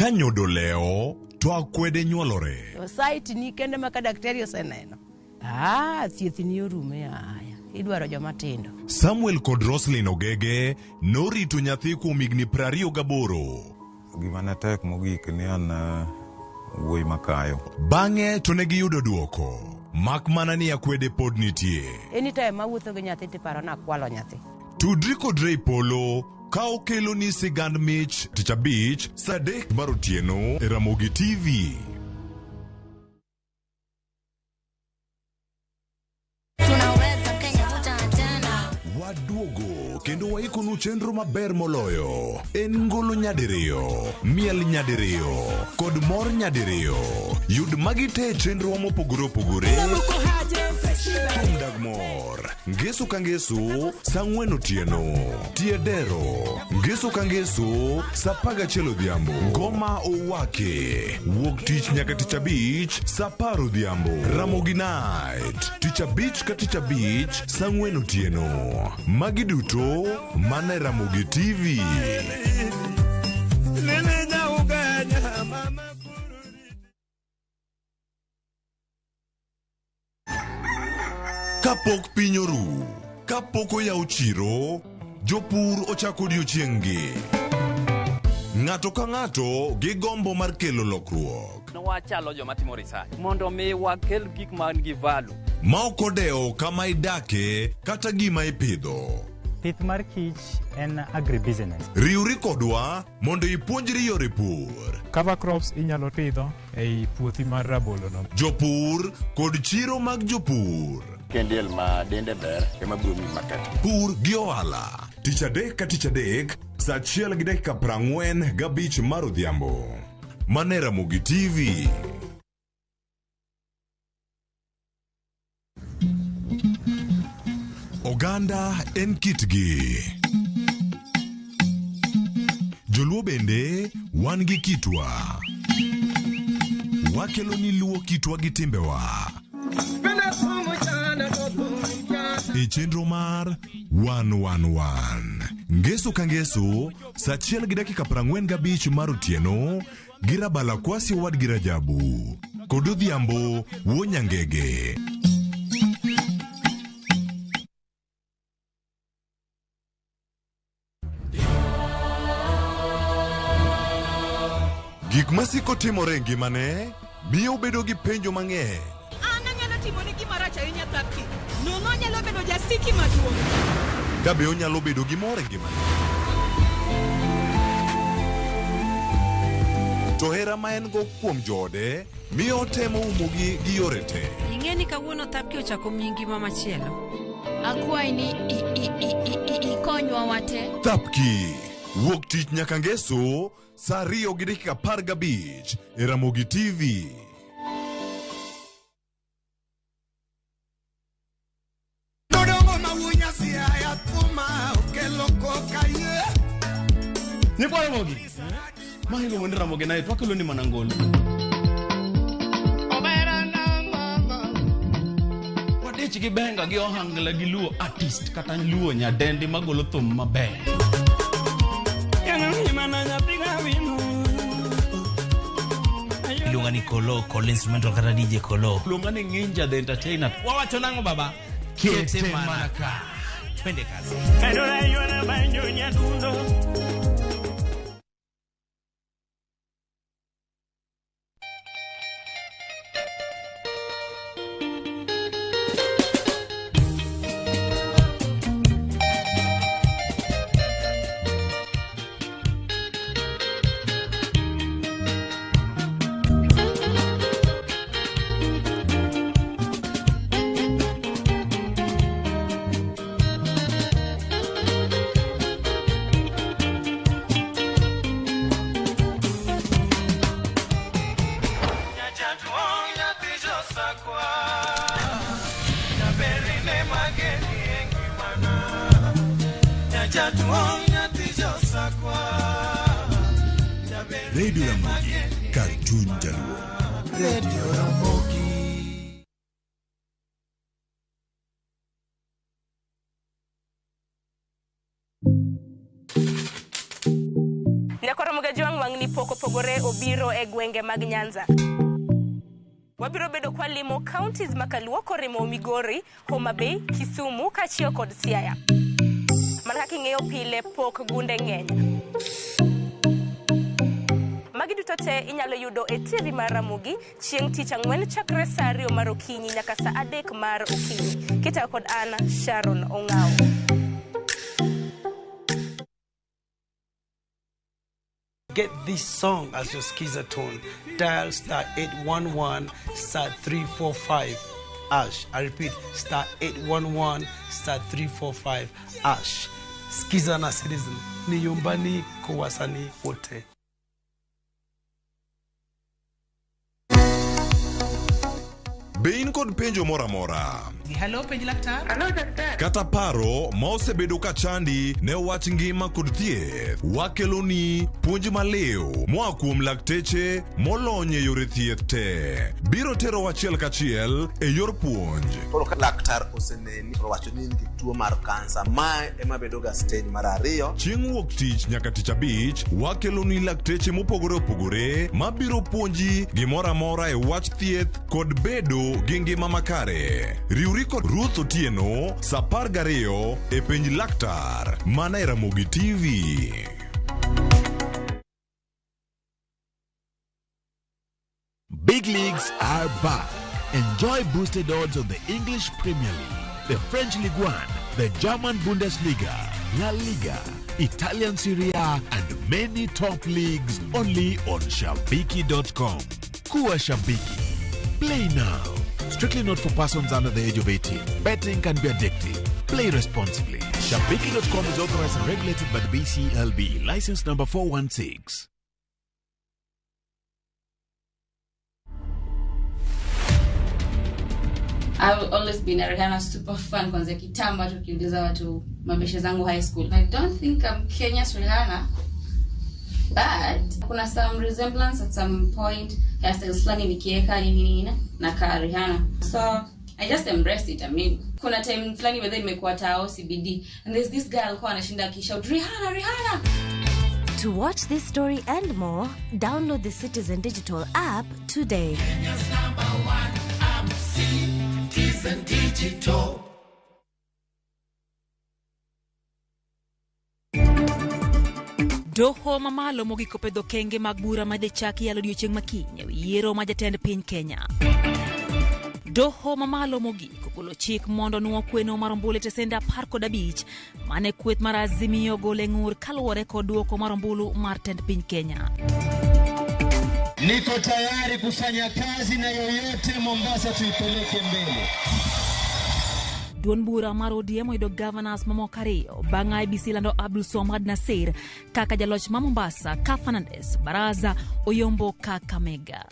Ka nyodo lewo, to akwede nyuolore. Society ni kende ma ka daktari oseneno. Ah, thieth ni orume aya. Idwaro joma tindo. Samuel kod Roslyn Ogege norito nyathi kuom higni 28. Gima ne tek mogik ni an wuoyi makayo. Bang'e to ne giyudo duoko, mak mana ni akwede pod nitie. Anytime mawuotho gi nyathi tiparo ni akwalo nyathi. Tudri kod Ray Polo ka okeloni sigand mich Tich Abich saa 3 mar otieno e Ramogi TV. Tunaweza Kenya tena. Waduogo kendo waikonu chenro maber moloyo. En ngolo nyadiriyo, miel nyadiriyo, kod mor nyadiriyo. Yud magi te e chenrowa mopogore opogore. Thum dag mor, ngeso ka ngeso, saa 4 otieno. Tie dero, ngeso ka ngeso, saa 11 odhiambo. Ngoma owake, wuok tich nyaka tich abich, saa 10 odhiambo. Ramogi Night, tich abich ka tich abich, saa 4 otieno. Magi duto mana e Ramogi TV. Kapok piny oru, kapok oyaw chiro, jopur ochako odiochieng'-gi. Ng'ato ka ng'ato gi gombo mar kelo lokruok. Wachalo joma timo research mondo mi wakel gik man gi value. Ma ok odewo kama idake kata gima ipidho. Pith mar kich en agribusiness. Riwri kodwa mondo ipuonjri yore pur. Cover crops inyalo pidho ei puothi mar rabolo no. Jopur kod chiro mag jopur. Kendiel ma dende ber ema biro miyi market. Pur gi ohala. Tich adek ka tich adek, saa 1:45 mar odhiambo. Mane Ramogi TV. Oganda en kitgi. Joluo bende wan gi kitwa. Wakelo ni luo kitwa gi timbewa. E chenro mar 111. Ngeso ka ngeso, saa 1:45 mar otieno, gi Rabala Kwasi owadgi Rajabu. Kod Odhiambo wuo Nyangege. Gik masiko timore e ngimane miyo obedo gi penjo mang'eny. An anyalo timoni gima rach ahinya Thapki. Nono anyalo bedo jasiki maduong'. Ka be onyalo bedo gi mor e ngimane. To hera ma en go kuom joode miyo otemo umogi gi yore te. Ing'e ni kawuono Thapki ochako miyi ngima machielo. Akwayi ni ikonywa wate. Thapki wuok tich nyaka ngeso saa 2:15 e Ramogi TV. Nyikwa Ramogi. Ma iluongo ni Ramogi Night, wakelo ni mana ngolo. Wadich gi benga gi ohangla gi luo artist kata luo nyadendi magolo thum maber. Iluonga ni Kolo, Kolo Instrumental kata DJ Kolo. Iluonga ni Nginja the Entertainer. Wawacho nang'o baba? Kete mana ka. Twende kazi. Radio Ramogi, kar chuny jaluo. Radio Ramogi. Nyakwar Ramogi Ajwang' wang'ni pok opogore obiro e gwenge mag Nyanza. Wabiro bedo kwalimo counties ma Kaluo korimo Migori, Homa Bay, Kisumu kaachiel kod Siaya. Mana kaka ing'eyo pile pok gunde ng'eny. Magi duto te inyalo yudo e TV mar Ramogi chieng' tich ang'wen chakre saa 2 mar okinyi nyaka saa 3 mar okinyi. Kitayo kod an Sharon Ong'awo. Get this song as your skiza tone. Dial star 811 star 345 hash. I repeat, star 811 star 345 hash. Skiza na Citizen. Ni nyumbani kwa wasanii wote. Be in kod penjo moro amora? Hello, penj laktar. Kata paro ma osebedo ka chandi ne wach ngima kod thieth, wakeloni puonj maliw moa kuom lakteche molony e yore thieth te. Biro terowa achiel kachiel e yor puonj. Koro ka laktar oseneni to owacho ni in gi tuo mar kansa, mae ema bedo ga stage mar ariyo. Chieng' wuok tich nyaka tich abich, wakeloni lakteche mopogore opogore mabiro puonji gimoro amora e wach thieth kod bedo gi ngima makare. Riwri kod Ruth Otieno sa 12 e penj laktar mana e Ramogi TV. Big leagues are back. Enjoy boosted odds on the English Premier League, the French Ligue 1, the German Bundesliga, La Liga, Italian Serie A, and many top leagues only on Shabiki.com. Kuwa Shabiki. Play now. Strictly not for persons under the age of 18. Betting can be addictive. Play responsibly. Shabiki.com is authorized and regulated by the BCLB. License number 416. I've always been a Rihanna super fan kwanzia kitambo hata ukiuliza watu mabeshe zangu high school. I don't think I'm Kenya's Rihanna, but kuna some resemblance at some point, hairstyles fulani nikieka nini nini na kaa Rihanna. So I just embraced it. I mean, kuna time fulani whether imekuwa tao CBD and there's this girl alikuwa anashinda akishout Rihanna Rihanna. To watch this story and more, download the Citizen Digital app today. Kenya's number one app, Citizen Digital. Doho mamalo mogik opedho kenge mag bura madhi chak yalo odiochieng' makiny ewi yiero ma jatend piny Kenya. Doho mamalo mogik ogolo chik mondo nuo kweno mar ombulu e tesende 15 mane kweth mar Azimio ogolo e ng'ur kaluwore kod duoko mar ombulu mar tend piny Kenya. Niko tayari kufanya kazi na yoyote Mombasa tuipeleke mbele. Duond bura mar ODM oyudo governors mamoko ariyo bang' IEBC lando Abdul Swamad Nasir kaka jaloch ma Mombasa ka Fernandes Baraza oyombo Kakamega.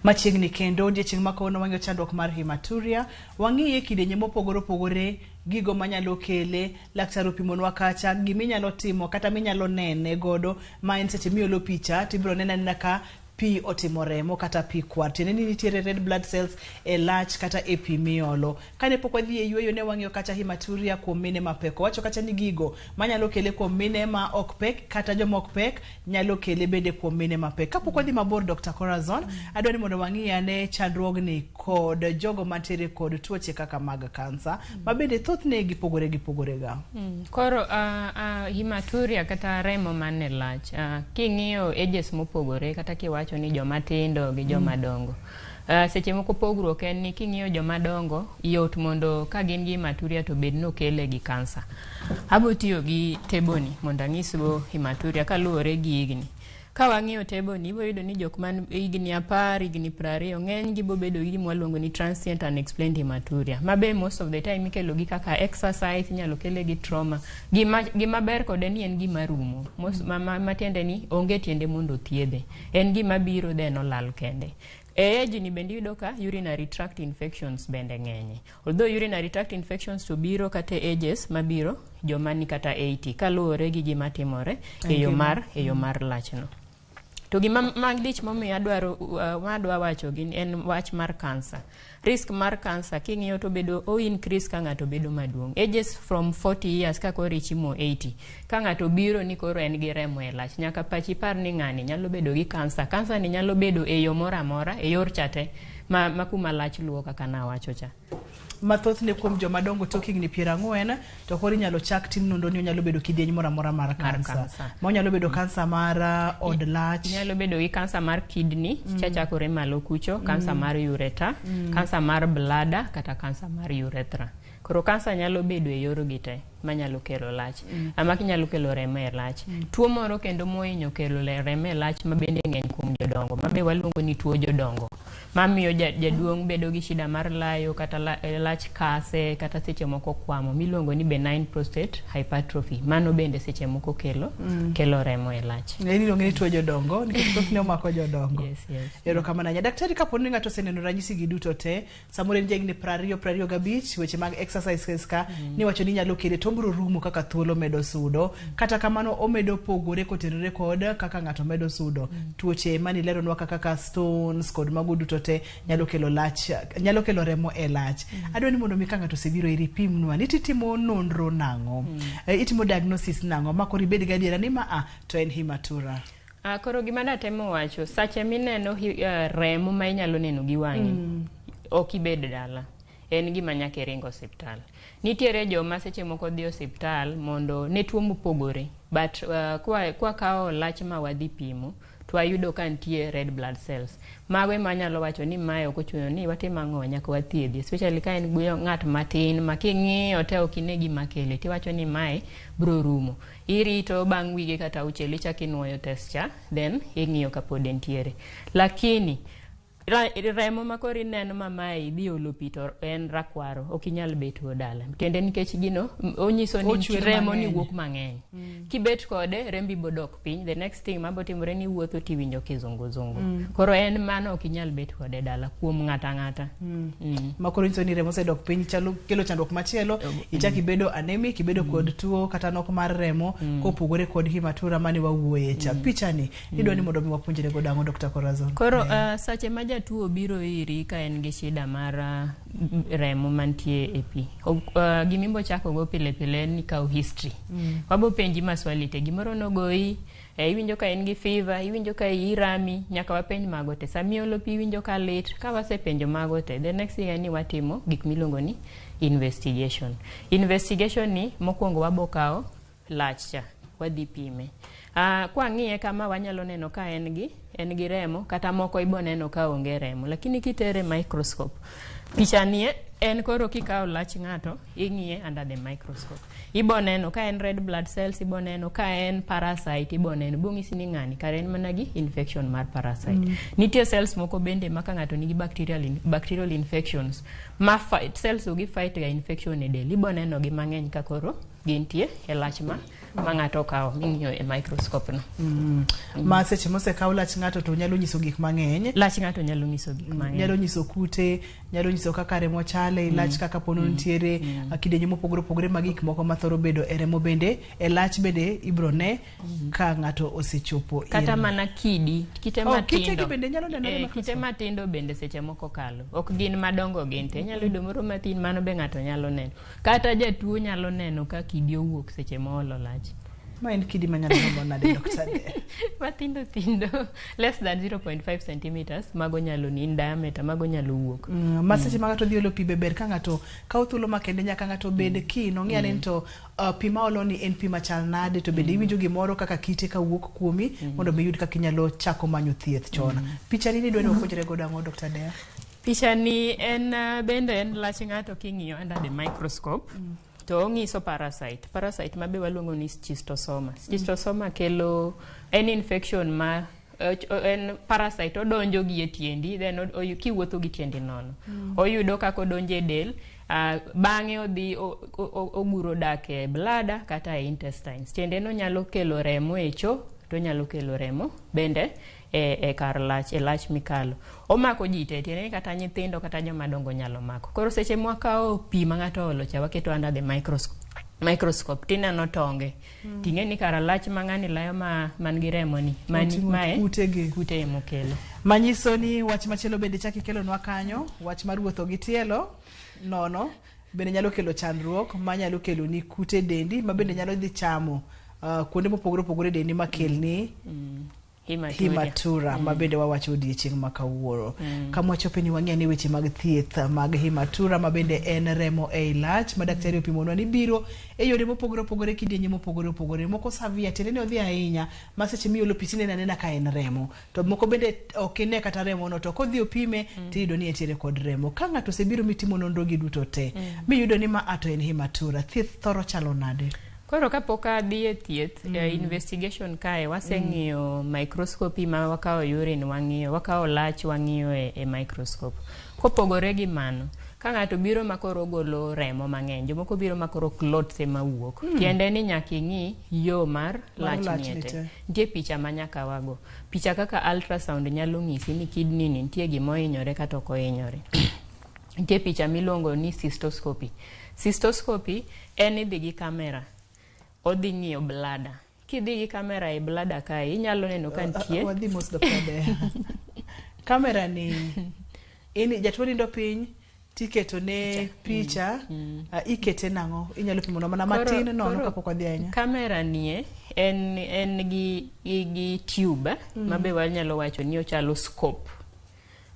Machiegni kendo odiechieng' ma kawuono wang'iyo chandruok mar hematuria, wang'iye kidienje mopogore opogore, gigo manyalo kele, laktar opimonwa kacha, giminyalo timo kata minyalo nene godo, ma en seche miolo picha tibiro nene anena ka pi otimo remo kata pi kwar, tiende ni nitiere red blood cells e lach kata e pi miolo. Kane pok wadhi e yueyo ne wang'iyo kacha hematuria kuom mine mapek. Owacho kacha ni gigo manyalo kele kuom mine ma ok pek kata joma ok pek nyalo kele bende kuom mine mapek. Kapok wadhi mabor Dr. Corazon, adwa ni mondo wang'i ane chandruogni kod jogo mantiere kod tuoche kaka mag kansa, ma bende thothne gipogore gipogore ga. Koro hematuria kata remo man e lach, king'iyo ages mopogore kata kiwacho ni joma tindo gi joma dongo. Seche moko pogruok en ni king'iyo joma dongo yot mondo ka gin gi hematuria to bed nokele gi kansa. Abo tiyo gi table ni mondo anyisgo hematuria kaluwore gi higni. Ka wang'iyo table ni ibiro yudo ni jok man higni 10, higni 20 ng'eny gi bobedo gi gima waluongo ni transient unexplained hematuria. Ma be most of the time ikelo gi kaka exercise, inyalo kele gi trauma. Gima ber kode ni en gima rumo. Matiende ni onge tiende mondo othiedhe. En gima biro then olal kende. E age ni bende iyudo ka urinary tract infections bende ng'enye. Although urinary tract infections to biro kata e ages mabiro joma ni kata 80 kaluwore gi gima timore e yo mar e yo mar lachno. To gima malich momiyo adwaro madwa wacho gin en wach mar kansa. Risk mar kansa king'iyo to bedo o increase ka ng'ato bedo maduong'. Ages from 40 years ka koro ichimo 80. Ka ng'ato biro ni koro en gi remo e lach, nyaka pachi par ni ng'ani nyalo bedo gi kansa. Kansa ni nyalo bedo e yo moro amora, e yor cha te, ma kuma lach luwo kaka nawacho cha. Mathothne kuom joma dongo tok higni 40 to koro inyalo chak tim nonro ni onyalo bedo kidieny moro amora mar kansa. Ma onyalo bedo kansa mar od lach. Nyalo bedo gi kansa mar kidney, chachakore malo kucho, kansa mar ureter, kansa mar bladder kata kansa mar urethra. Koro kansa nyalo bedo e yor gi te manyalo kelo lach. Ama nyalo kelo remo e lach. Tuo moro kendo mohinyo kelo remo e lach ma bende ng'eny kuom jodongo, ma be waluongo ni tuo jodongo. Mamiyo jaduong' bedo gi shida mar layo kata lach kase kata seche moko kwamo miluongo ni benign prostate hypertrophy. Mano bende seche moko kelo kelo remo e lach. En iluonge ni tuo jodongo nikech thothne omako jodongo. Yes. Erokamano ahinya. Daktari, kapo ni ng'ato oseneno ranyisi gi duto te, samoro en jahigni 20, 25, weche mag exercises ka, niwacho ni nyalo kele to obiro rumo kaka thuolo medo sudo. Kata kamano omedo pogore kotenore kod kaka ng'ato medo sudo. Tuoche manileronwa kaka stones kod mago duto te nyalo kelo lach, nyalo kelo remo e lach. Adwa ni mondo mi ka ng'ato osebiro iri pimnwa ni titimo nonro nang'o, itimo diagnosis nang'o ma koro ibed gadiera ni ma a to en hematuria. Koro gima natemo wacho, sache mineno remo ma inyalo neno gi wang'i, ok ibed dala. En gima nyaka iring osiptal. Nitiere joma seche moko dhi osiptal mondo ne tuo mopogore, but kwa kawo lach ma wadhi pimo, to wayudo ka nitie red blood cells. Mago ema anyalo wacho ni mae ok ochuno ni watim ang'o, nyaka wathiedhi. Especially ka en ng'at matin ma king'iyo te ok ine gima kele, tiwacho ni mae bro rumo. Irito bang' wige kata auchiel ichako inuoyo test cha, then ing'iyo ka pod entiere. Lakini remo ma koro ineno ma mae idhi olo pi to en rakwaro, ok inyal bet go dala. Tiende nikech gino onyiso ni Ochwer remo ni mang'eny. wuok mang'eny. Kibet kode rembi bodok piny, the next thing mabotimore ni iwuotho tiwinjo kizunguzungu. Koro en mano ok inyal bet kode dala kuom ng'ata ang'ata. Ma koro nyiso ni remo osedok piny chalo kelo chandruok machielo, ichak ibedo anemic, ibedo kod tuo kata nok mar remo kopogore kod hematuria mane wawuoye cha. Picha ni idwa ni mondo mi wapuonjre godo ang'o Dr. Corazon? Koro sache ma jatuo obiro iri ka en gi shida mar remo mantie e pi, gima ibo chako go pile pile en ni kawo history. Wabo penji maswali te, gimoro nogoyi, iwinjo ka in gi fever, iwinjo ka iyi rami, nyaka wapenj mago te. Sami olo pi iwinjo ka lit, ka wasepenjo mago te, the next thing en ni watimo gik miluongo ni investigation. Investigation ni mokwongo wabo kawo lach cha, wadhi pime. Kwang'iye kama wanyalo neno ka en gi remo kata moko ibo neno ka onge remo, lakini kitere microscope picha ni en koro kikawo lach ng'ato ing'iye under the microscope, ibo neno ka en red blood cells, ibo neno ka en parasite, ibo neno bong'isi ni ng'ani kare en mana gi infection mar parasite. Nitie cells moko bende ma ka ng'ato nigi bacterial infections ma fight, cells gi fight ga infection e del, ibo neno gi mang'eny ka koro gintie e lach ma ng'ato okawo ming'iyo e microscope no. Ma seche mosekaw lach ng'ato to nyalo nyiso gik mang'eny. Lach ng'ato nyalo nyiso gik mang'eny. Nyalo nyiso kute, nyalo nyiso kaka remo chale, lach kaka pono nitiere, kidienje mopogore opogore mag gik moko mathoro bedo e remo bende, e lach bende ibro ne ka ng'ato osechopo kata ir. mana kidi kite Oh, kite matindo gi bende nyalo nenore microscope? Kite matindo bende seche moko kalo, ok gin madongo gin te, inyalo yudo moro matin, mano be ng'ato nyalo neno, kata jatuo nyalo neno ka kidi owuok seche moolo lach. Ma en kidi manyalo romo nade Dr. De? Matindo tindo, less than 0.5 centimeters, mago nyalo ni in diameter, mago nyalo wuok. Ma seche ma ng'ato dhi olo pi be ber ka ng'ato kawo thuolo makende, nyaka ng'ato bed keen ong'e ni to pi ma olo ni en pi machal nade, to bende iwinjo gimoro kaka kite kawuok kuomi mondo mi iyud kaka inyalo chako manyo thieth chon. Picha ni idwa ni wapuonjre godo ang'o Dr. Dea? Picha ni en bende en lach ng'ato king'iyo under the microscope. To ong'iso parasite, parasite ma be waluongo ni schistosoma. Schistosoma kelo en infection ma en parasite odonjo gi e tiendi, then kiwuotho gi tiendi nono. Oyudo kaka odonjo e del, bang'e odhi oguro dak e bladder kata e intestines. Tiende no nyalo kelo remo e cho, to onyalo kelo remo bende e kar lach e lach mikalo. Omako ji te, tiende ni kata nyithindo kata joma dongo nyalo mako. Koro seche mwakawo pi ma ng'ato oolo cha waketo under the microscope tineno tonge. Ting'e ni kara lach ma ng'ani layo ma man gi remo ni mani Oting'o mae kutegi. kute emokelo. Manyiso ni wach machielo bende chak ikelonwa kanyo, wach mar wuotho gi tielo nono bende nyalo kelo chandruok manyalo kelo ni kute e dendi ma bende nyalo dhi chamo kuonde mopogore opogore e dendi makelni Hematuria. hematura ma bende wawacho odiechieng' ma kawuono. Kama wachope ni wang'e ni weche mag thieth mag hematura ma bende en remo ei lach ma daktari opimonwa ni biro e yore mopogore opogore kidienje mopogore opogore. Moko severe tiende ni odhi ahinya ma seche miolo pi tineno anena ka en remo. To moko bende ok ine kata remo no to kodhi opime tiyudo ni entiere kod remo. Ka ng'ato osebiro mitimo nonro gi duto te miyudo ni ma a to en hematura, thieth thoro chalo nade? Koro kapok adhi e thieth, e investigation kae waseng'iyo microscopy ma wakawo urine wang'iyo, wakawo lach wang'iyo e microscope. Kopogore gi mano, ka ng'ato biro ma koro ogolo remo mang'eny, jomoko biro ma koro clots ema wuok. Tiende ni nyaka ing'i yo mar Mar lach lach ni ni te. te. Nitie picha ma nyaka wago. Picha kaka ultrasound nyalo ng'isi ni kidney ni nitie gima ohinyore kata ok ohinyore. Nitie picha miluongo ni cystoscopy. Cystoscopy en idhi gi camera odhi ng'iyo bladder. Kidhi gi camera e bladder kae, inyalo neno ka nitie Wadhi mos Dr. Dea. Kamera ni in jatuo nindo piny tiketo ne picha ikete nang'o inyalo pimonwa mana matin nono kapok wadhi ahinya. Kamera nie en gi tube ma be wanyalo wacho ni ochalo scope.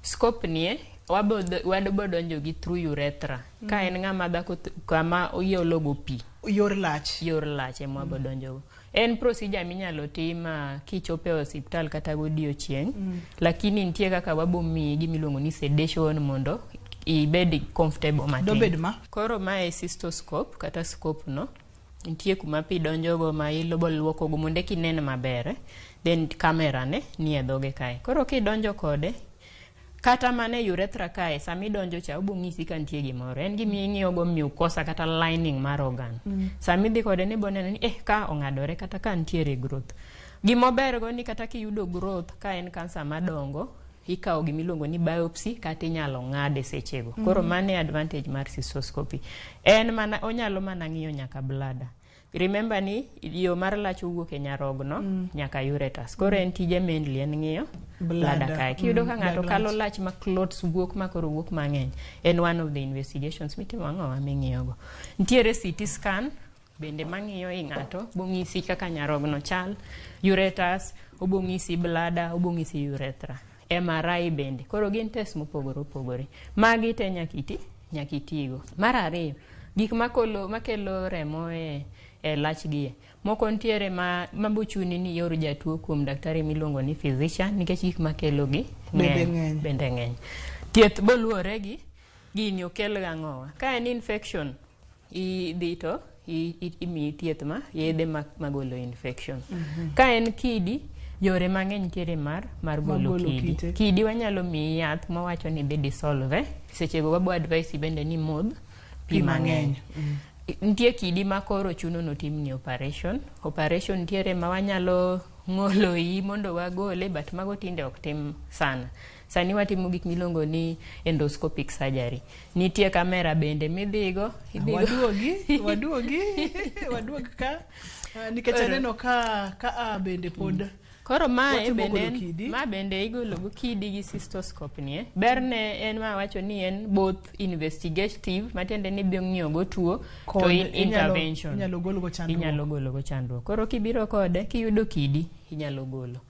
Scope nie wabo donjo gi through urethra. Ka en ng'ama dhako kama iolo go pi. Yor lach. Yor lach ema wabo donjo go. En procedure minyalo tim kichopo e osiptal kata godiochieng'. Lakini nitie kaka wabo miyi gimiluongo ni sedation mondo ibed comfortable matin. Dobed ma? Koro mae cystoscope kata scope no. Nitie kuma pi donjogo ma ibo luokogo mondo eka inen maber. Then camera ne nie dhoge kae. Koro kidonjo kode, kata mana e urethra kae, sama idonjo cha, obo ng'isi ka nitie gimoro. En gima ing'iyo go mucosa kata lining mar organ. Sama idhi kode ni ibo neno ni ka ong'adore kata ka nitiere growth. Gimober go ni kata kiyudo growth ka en kansa madongo, ikawo gimiluongo ni biopsy kata inyalo ng'ade sechego. Koro mano e advantage mar cystoscopy. En mana onyalo mana ng'iyo nyaka bladder. Remember ni yo mar lach owuok e nyarogno nyaka ureters. Koro en tije mainly en ng'iyo Bladder. bladder kae. Kiyudo ka ng'ato Bladder kalo lach. lach ma clots wuok ma koro wuok mang'eny, en one of the investigations mitimo ang'owa ming'iyogo. Nitiere CT scan bende mang'iyo i ng'ato, bong'isi kaka nyarogno chal, ureters, obong'isi bladder, obong'isi urethra. MRI bende. Koro gin test mopogore opogore. Magi te nyaka itigo. Mar ariyo, gik makelo remo e lach gie. Moko nitiere ma bochuni ni ior jatuo kuom daktari miluongo ni physician nikech gik makelo gi Bende ng'eny. Bende ng'eny. Thieth boluwore gi gini okel gang'owa. Ka en infection, idhi to imiyi thieth ma yedhe magolo infection. Ka en kidi, yore mang'eny nitiere mar golo Mar golo kidi. kite. Kidi wanyalo miyi yath mawacho ni dhi dissolve. Sechego wabo advise bende ni modh pi Pi mang'eny. mang'eny. Nitie kidi ma koro chuno notimni operation. Operation nitiere ma wanyalo ng'olo iyi mondo wagole, but mago tinde ok tim sana. Sani watimo gik miluongo ni endoscopic surgery. Nitie kamera bende midhigo, idhigo. Waduogi ka. Nikech aneno ka a bende pod Koro mae watimo bende golo en, kidi. ma bende igolo go kidi gi cystoscope ni. Berne en ma wacho ni en both investigative, matiende ni ibiro ng'iyo go tuo, to Kod intervention. inyalo gol go chandruok. Inyalo golo go chandruok. Koro kibiro kode, kiyudo kidi, inyalo golo.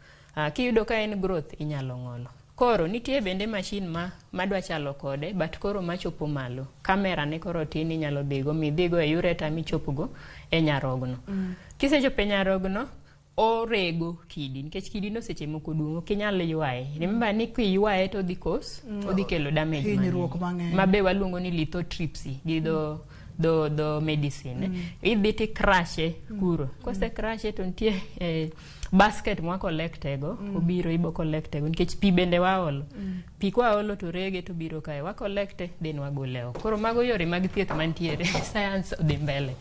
Kiyudo ka en growth, inyalo ng'olo. Koro nitie bende machine madwa chalo kode, but koro machopo malo. Kamera ne koro tin inyalo dhigo, midhigo e ureter michopgo e nyarogno. Kisechopo e nyarogno, orego kidi, nikech kidi no seche moko duong', ok inyal ywaye. Remember ni kiywaye to odhi cause, odhi kelo damage Hinyruok mang'eny. Ma be waluongo ni lithotripsy gi dho medicine. Idhi ti crushe kuro. Kose crushe to nitie basket mwa collecte go, obiro ibo collecte go, nikech pi bende waolo. Pi kwaolo to rege to biro kae, wa collecte then wagole oko. Koro mago yore mag thieth mantiere, science odhi mbele.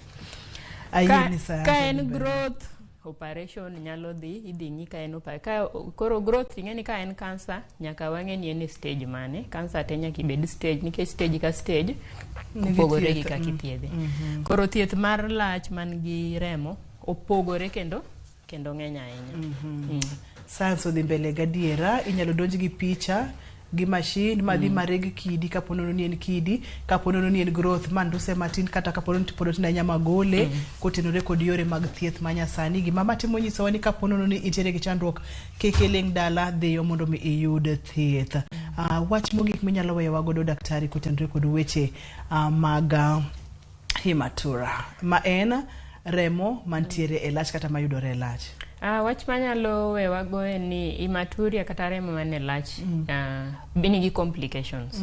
Ayie Ka ni science en odhi mbele. growth Operation nyalo dhi, idhi ng'i ka en ka koro growth ing'e ni ka en cancer nyaka wang'e ni en e stage mane. Cancer te nyaka ibed stage nikech stage ka stage Nigi opogore gi thieth, kaka ithiedhe. Koro thieth mar lach man gi remo opogore kendo ng'eny ahinya. Science odhi mbele gadiera, inyalo donj gi picha gi machine madhi mareg kidi kapo nono ni en kidi, kapo nono ni en growth ma nduse matin, kata kapo nono ni pod otin ahinya magole, kotenore kod yore mag thieth manyasani. Gima matimo nyisowa ni kapo nono ni intiere gi chandruok, kik iling' dala, dhiyo mondo mi iyud thieth. Wach mogik minyalo weyowa godo daktari kotenore kod weche mag hematuria, ma en remo mantiere e lach kata mayudore e lach. Wach manyalo wewago en ni hematuria kata remo man e lach nigi complications.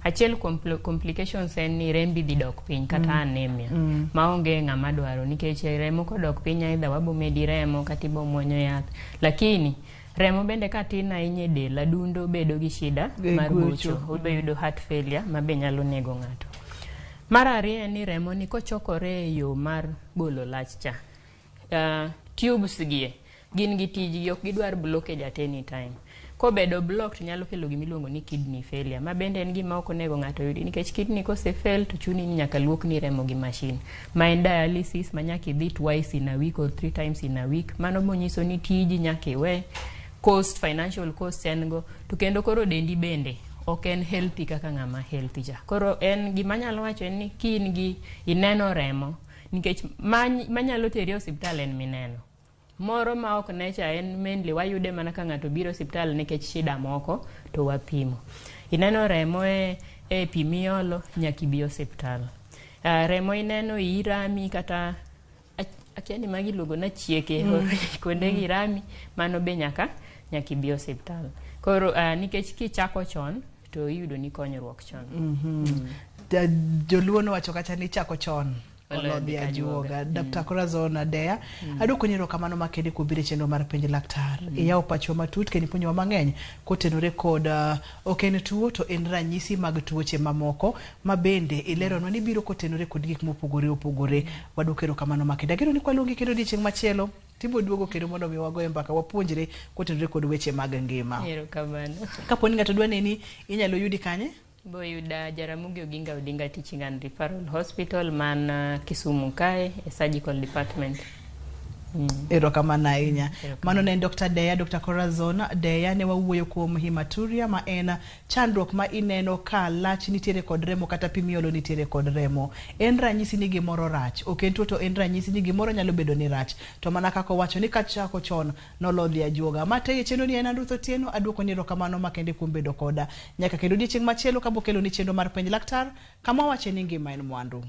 Achiel kuom complications en ni rembi dhi dok piny kata anemia maonge ng'ama dwaro nikech remo kodok piny either wabo medi remo kata ibo muonyo yath. Lakini remo bende ka tin ahinya e del, adundo bedo gi shida mar gocho, obo yudo heart failure ma be nyalo nego ng'ato. Mar ariyo en ni remo ni kochokore e yo mar golo lach cha, tubes gie gin gi tijgi, ok gidwar blockage at any time. Kobedo blocked nyalo kelo gimiluongo ni kidney failure, ma bende en gima ok onego ng'ato yudi nikech kidney kose fail to chuni ni nyaka luokni remo gi machine, ma en dialysis ma nyaka idhi twice in a week or 3 times in a week. Mano bonyiso ni tiji nyaka iwe, cost, financial cost en go, to kendo koro dendi bende ok en healthy kaka ng'ama healthy cha. Koro en gima anyalo wacho en ni ka in gi ineno remo, nikech manyalo teri e osiptal en mineno. Moro ma ok ne cha en mainly wayude mana ka ng'ato biro osiptal nikech shida moko to wapimo. Ineno remo e pi miolo nyaka ibi osiptal. Remo ineno iyi rami kata akia ni magi iluongo na chieke kuonde gi rami, mano be nyaka ibi osiptal. Koro nikech kichako chon to iyudo ni konyruok chon. Joluo nowacho kacha ni chako chon olodhi ajuoga. Dr. Corazon Adeya, aduoko ni erokamano makende kuom biro e chenro mar Penj Laktar. Iyawo pachwa matut kendo ipuonjowa mang'eny kotenore kod ok en tuo to en ranyisi mag tuoche mamoko ma bende ileronwa ni biro kotenore kod gik mopogore opogore. Waduoko erokamano makende. Ageno ni kwaluongi kendo odiechieng' machielo tibo duogo kendo mondo mi wagoye mbaka wapuonjre kotenore kod weche mag ngima. Erokamano. Kapo ni ng'ato dwa neni, inyalo yudi kanye? Boyuda Jaramogi Oginga Odinga Teaching and Referral Hospital man Kisumu kae e surgical department. Erokamano ahinya. Mano ne en Dr. Deya, Dr. Corazon Deya ne wawuoyo kuom hematuria ma en chandruok ma ineno ka lach nitiere kod remo kata pi miolo nitiere kod remo. En ranyisi ni gimoro rach. Ok en tuo to en ranyisi ni gimoro nyalo bedo ni rach. To mana kaka owacho ni kachako chon nolodhi ajuoga. Mateye chenro ni en Ruth Otieno, aduoko ni erokamano makende kuom bedo koda. Nyaka kendo odiechieng' machielo kabokelo ni chenro mar Penj Laktar, kama wawache ni ngima en mwandu.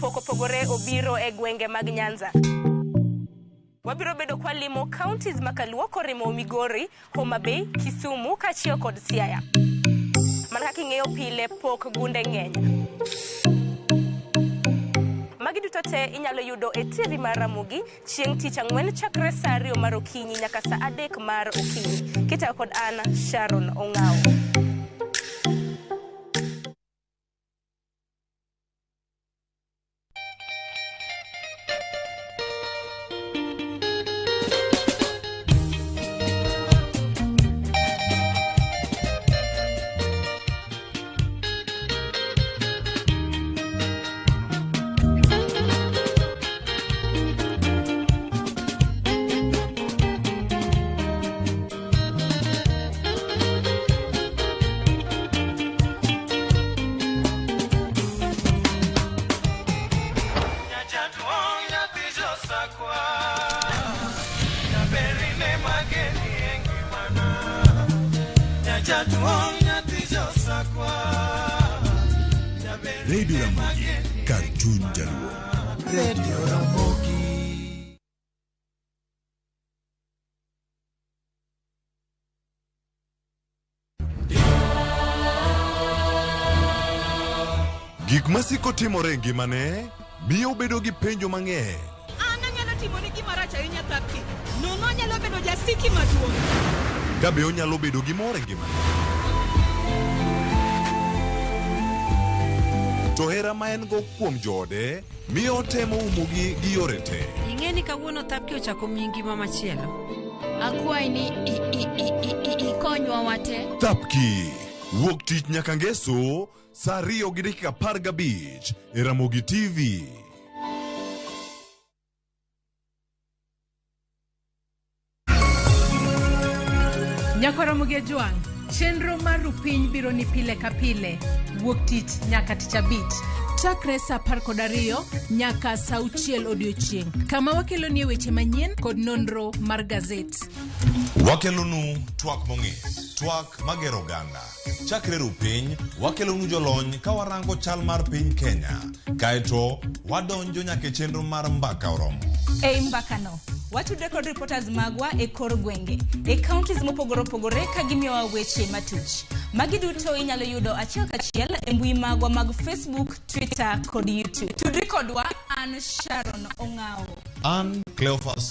Pok opogore obiro e gwenge mag Nyanza. Wabiro bedo kwa limo counties makaluo korimo Migori, Homa Bay, Kisumu kaachiel kod Siaya. Mana kaka ing'eyo pile pok gunde ng'eny. Magi duto te inyalo yudo e TV mar Ramogi chieng' tich ang'wen chakre saa 2 mar okinyi nyaka saa 3 mar okinyi. Kitayo kod an Sharon Ong'awo. Radio Ramogi, kar chuny jaluo. Radio Ramogi. Gik masiko timore e ngimane miyo obedo gi penjo mang'eny. An anyalo timoni gima rach ahinya Thapki. Nono anyalo bedo jasiki maduong'. Ka be onyalo bedo gi mor e ngimane. To hera ma en go kuom joode miyo otemo umogi gi yore te. Ing'e ni kawuono Thapki ochako miyi ngima machielo. Akwayi ni ikonywa wate. Thapki, wuok tich nyaka ngeso, saa 2:15 e Ramogi TV. Nyakwar Ramogi Ajwang', chenro mar Rupiny biro ni pile ka pile, wuok tich nyaka tich abich. Chakre saa 12 nyaka saa 6 odiochieng', kama wakelonie weche manyien kod nonro mar gazet. Wakelonu twak mong'ith, twak magero oganda. Chakre rupiny, wakelonu jolony ka warango chal mar piny Kenya. Kaeto, wadonjo nyaka e chenro mar mbaka oromo. Ei mbakano, watudre kod reporters magwa e kor gwenge, e counties mopogore opogore ka gimiyowa weche matuch. Magi duto inyalo yudo achiel kachiel e mbui magwa mag Facebook, Twitter kod YouTube. Tudri kodwa, an Sharon Ong'awo. An Cleophas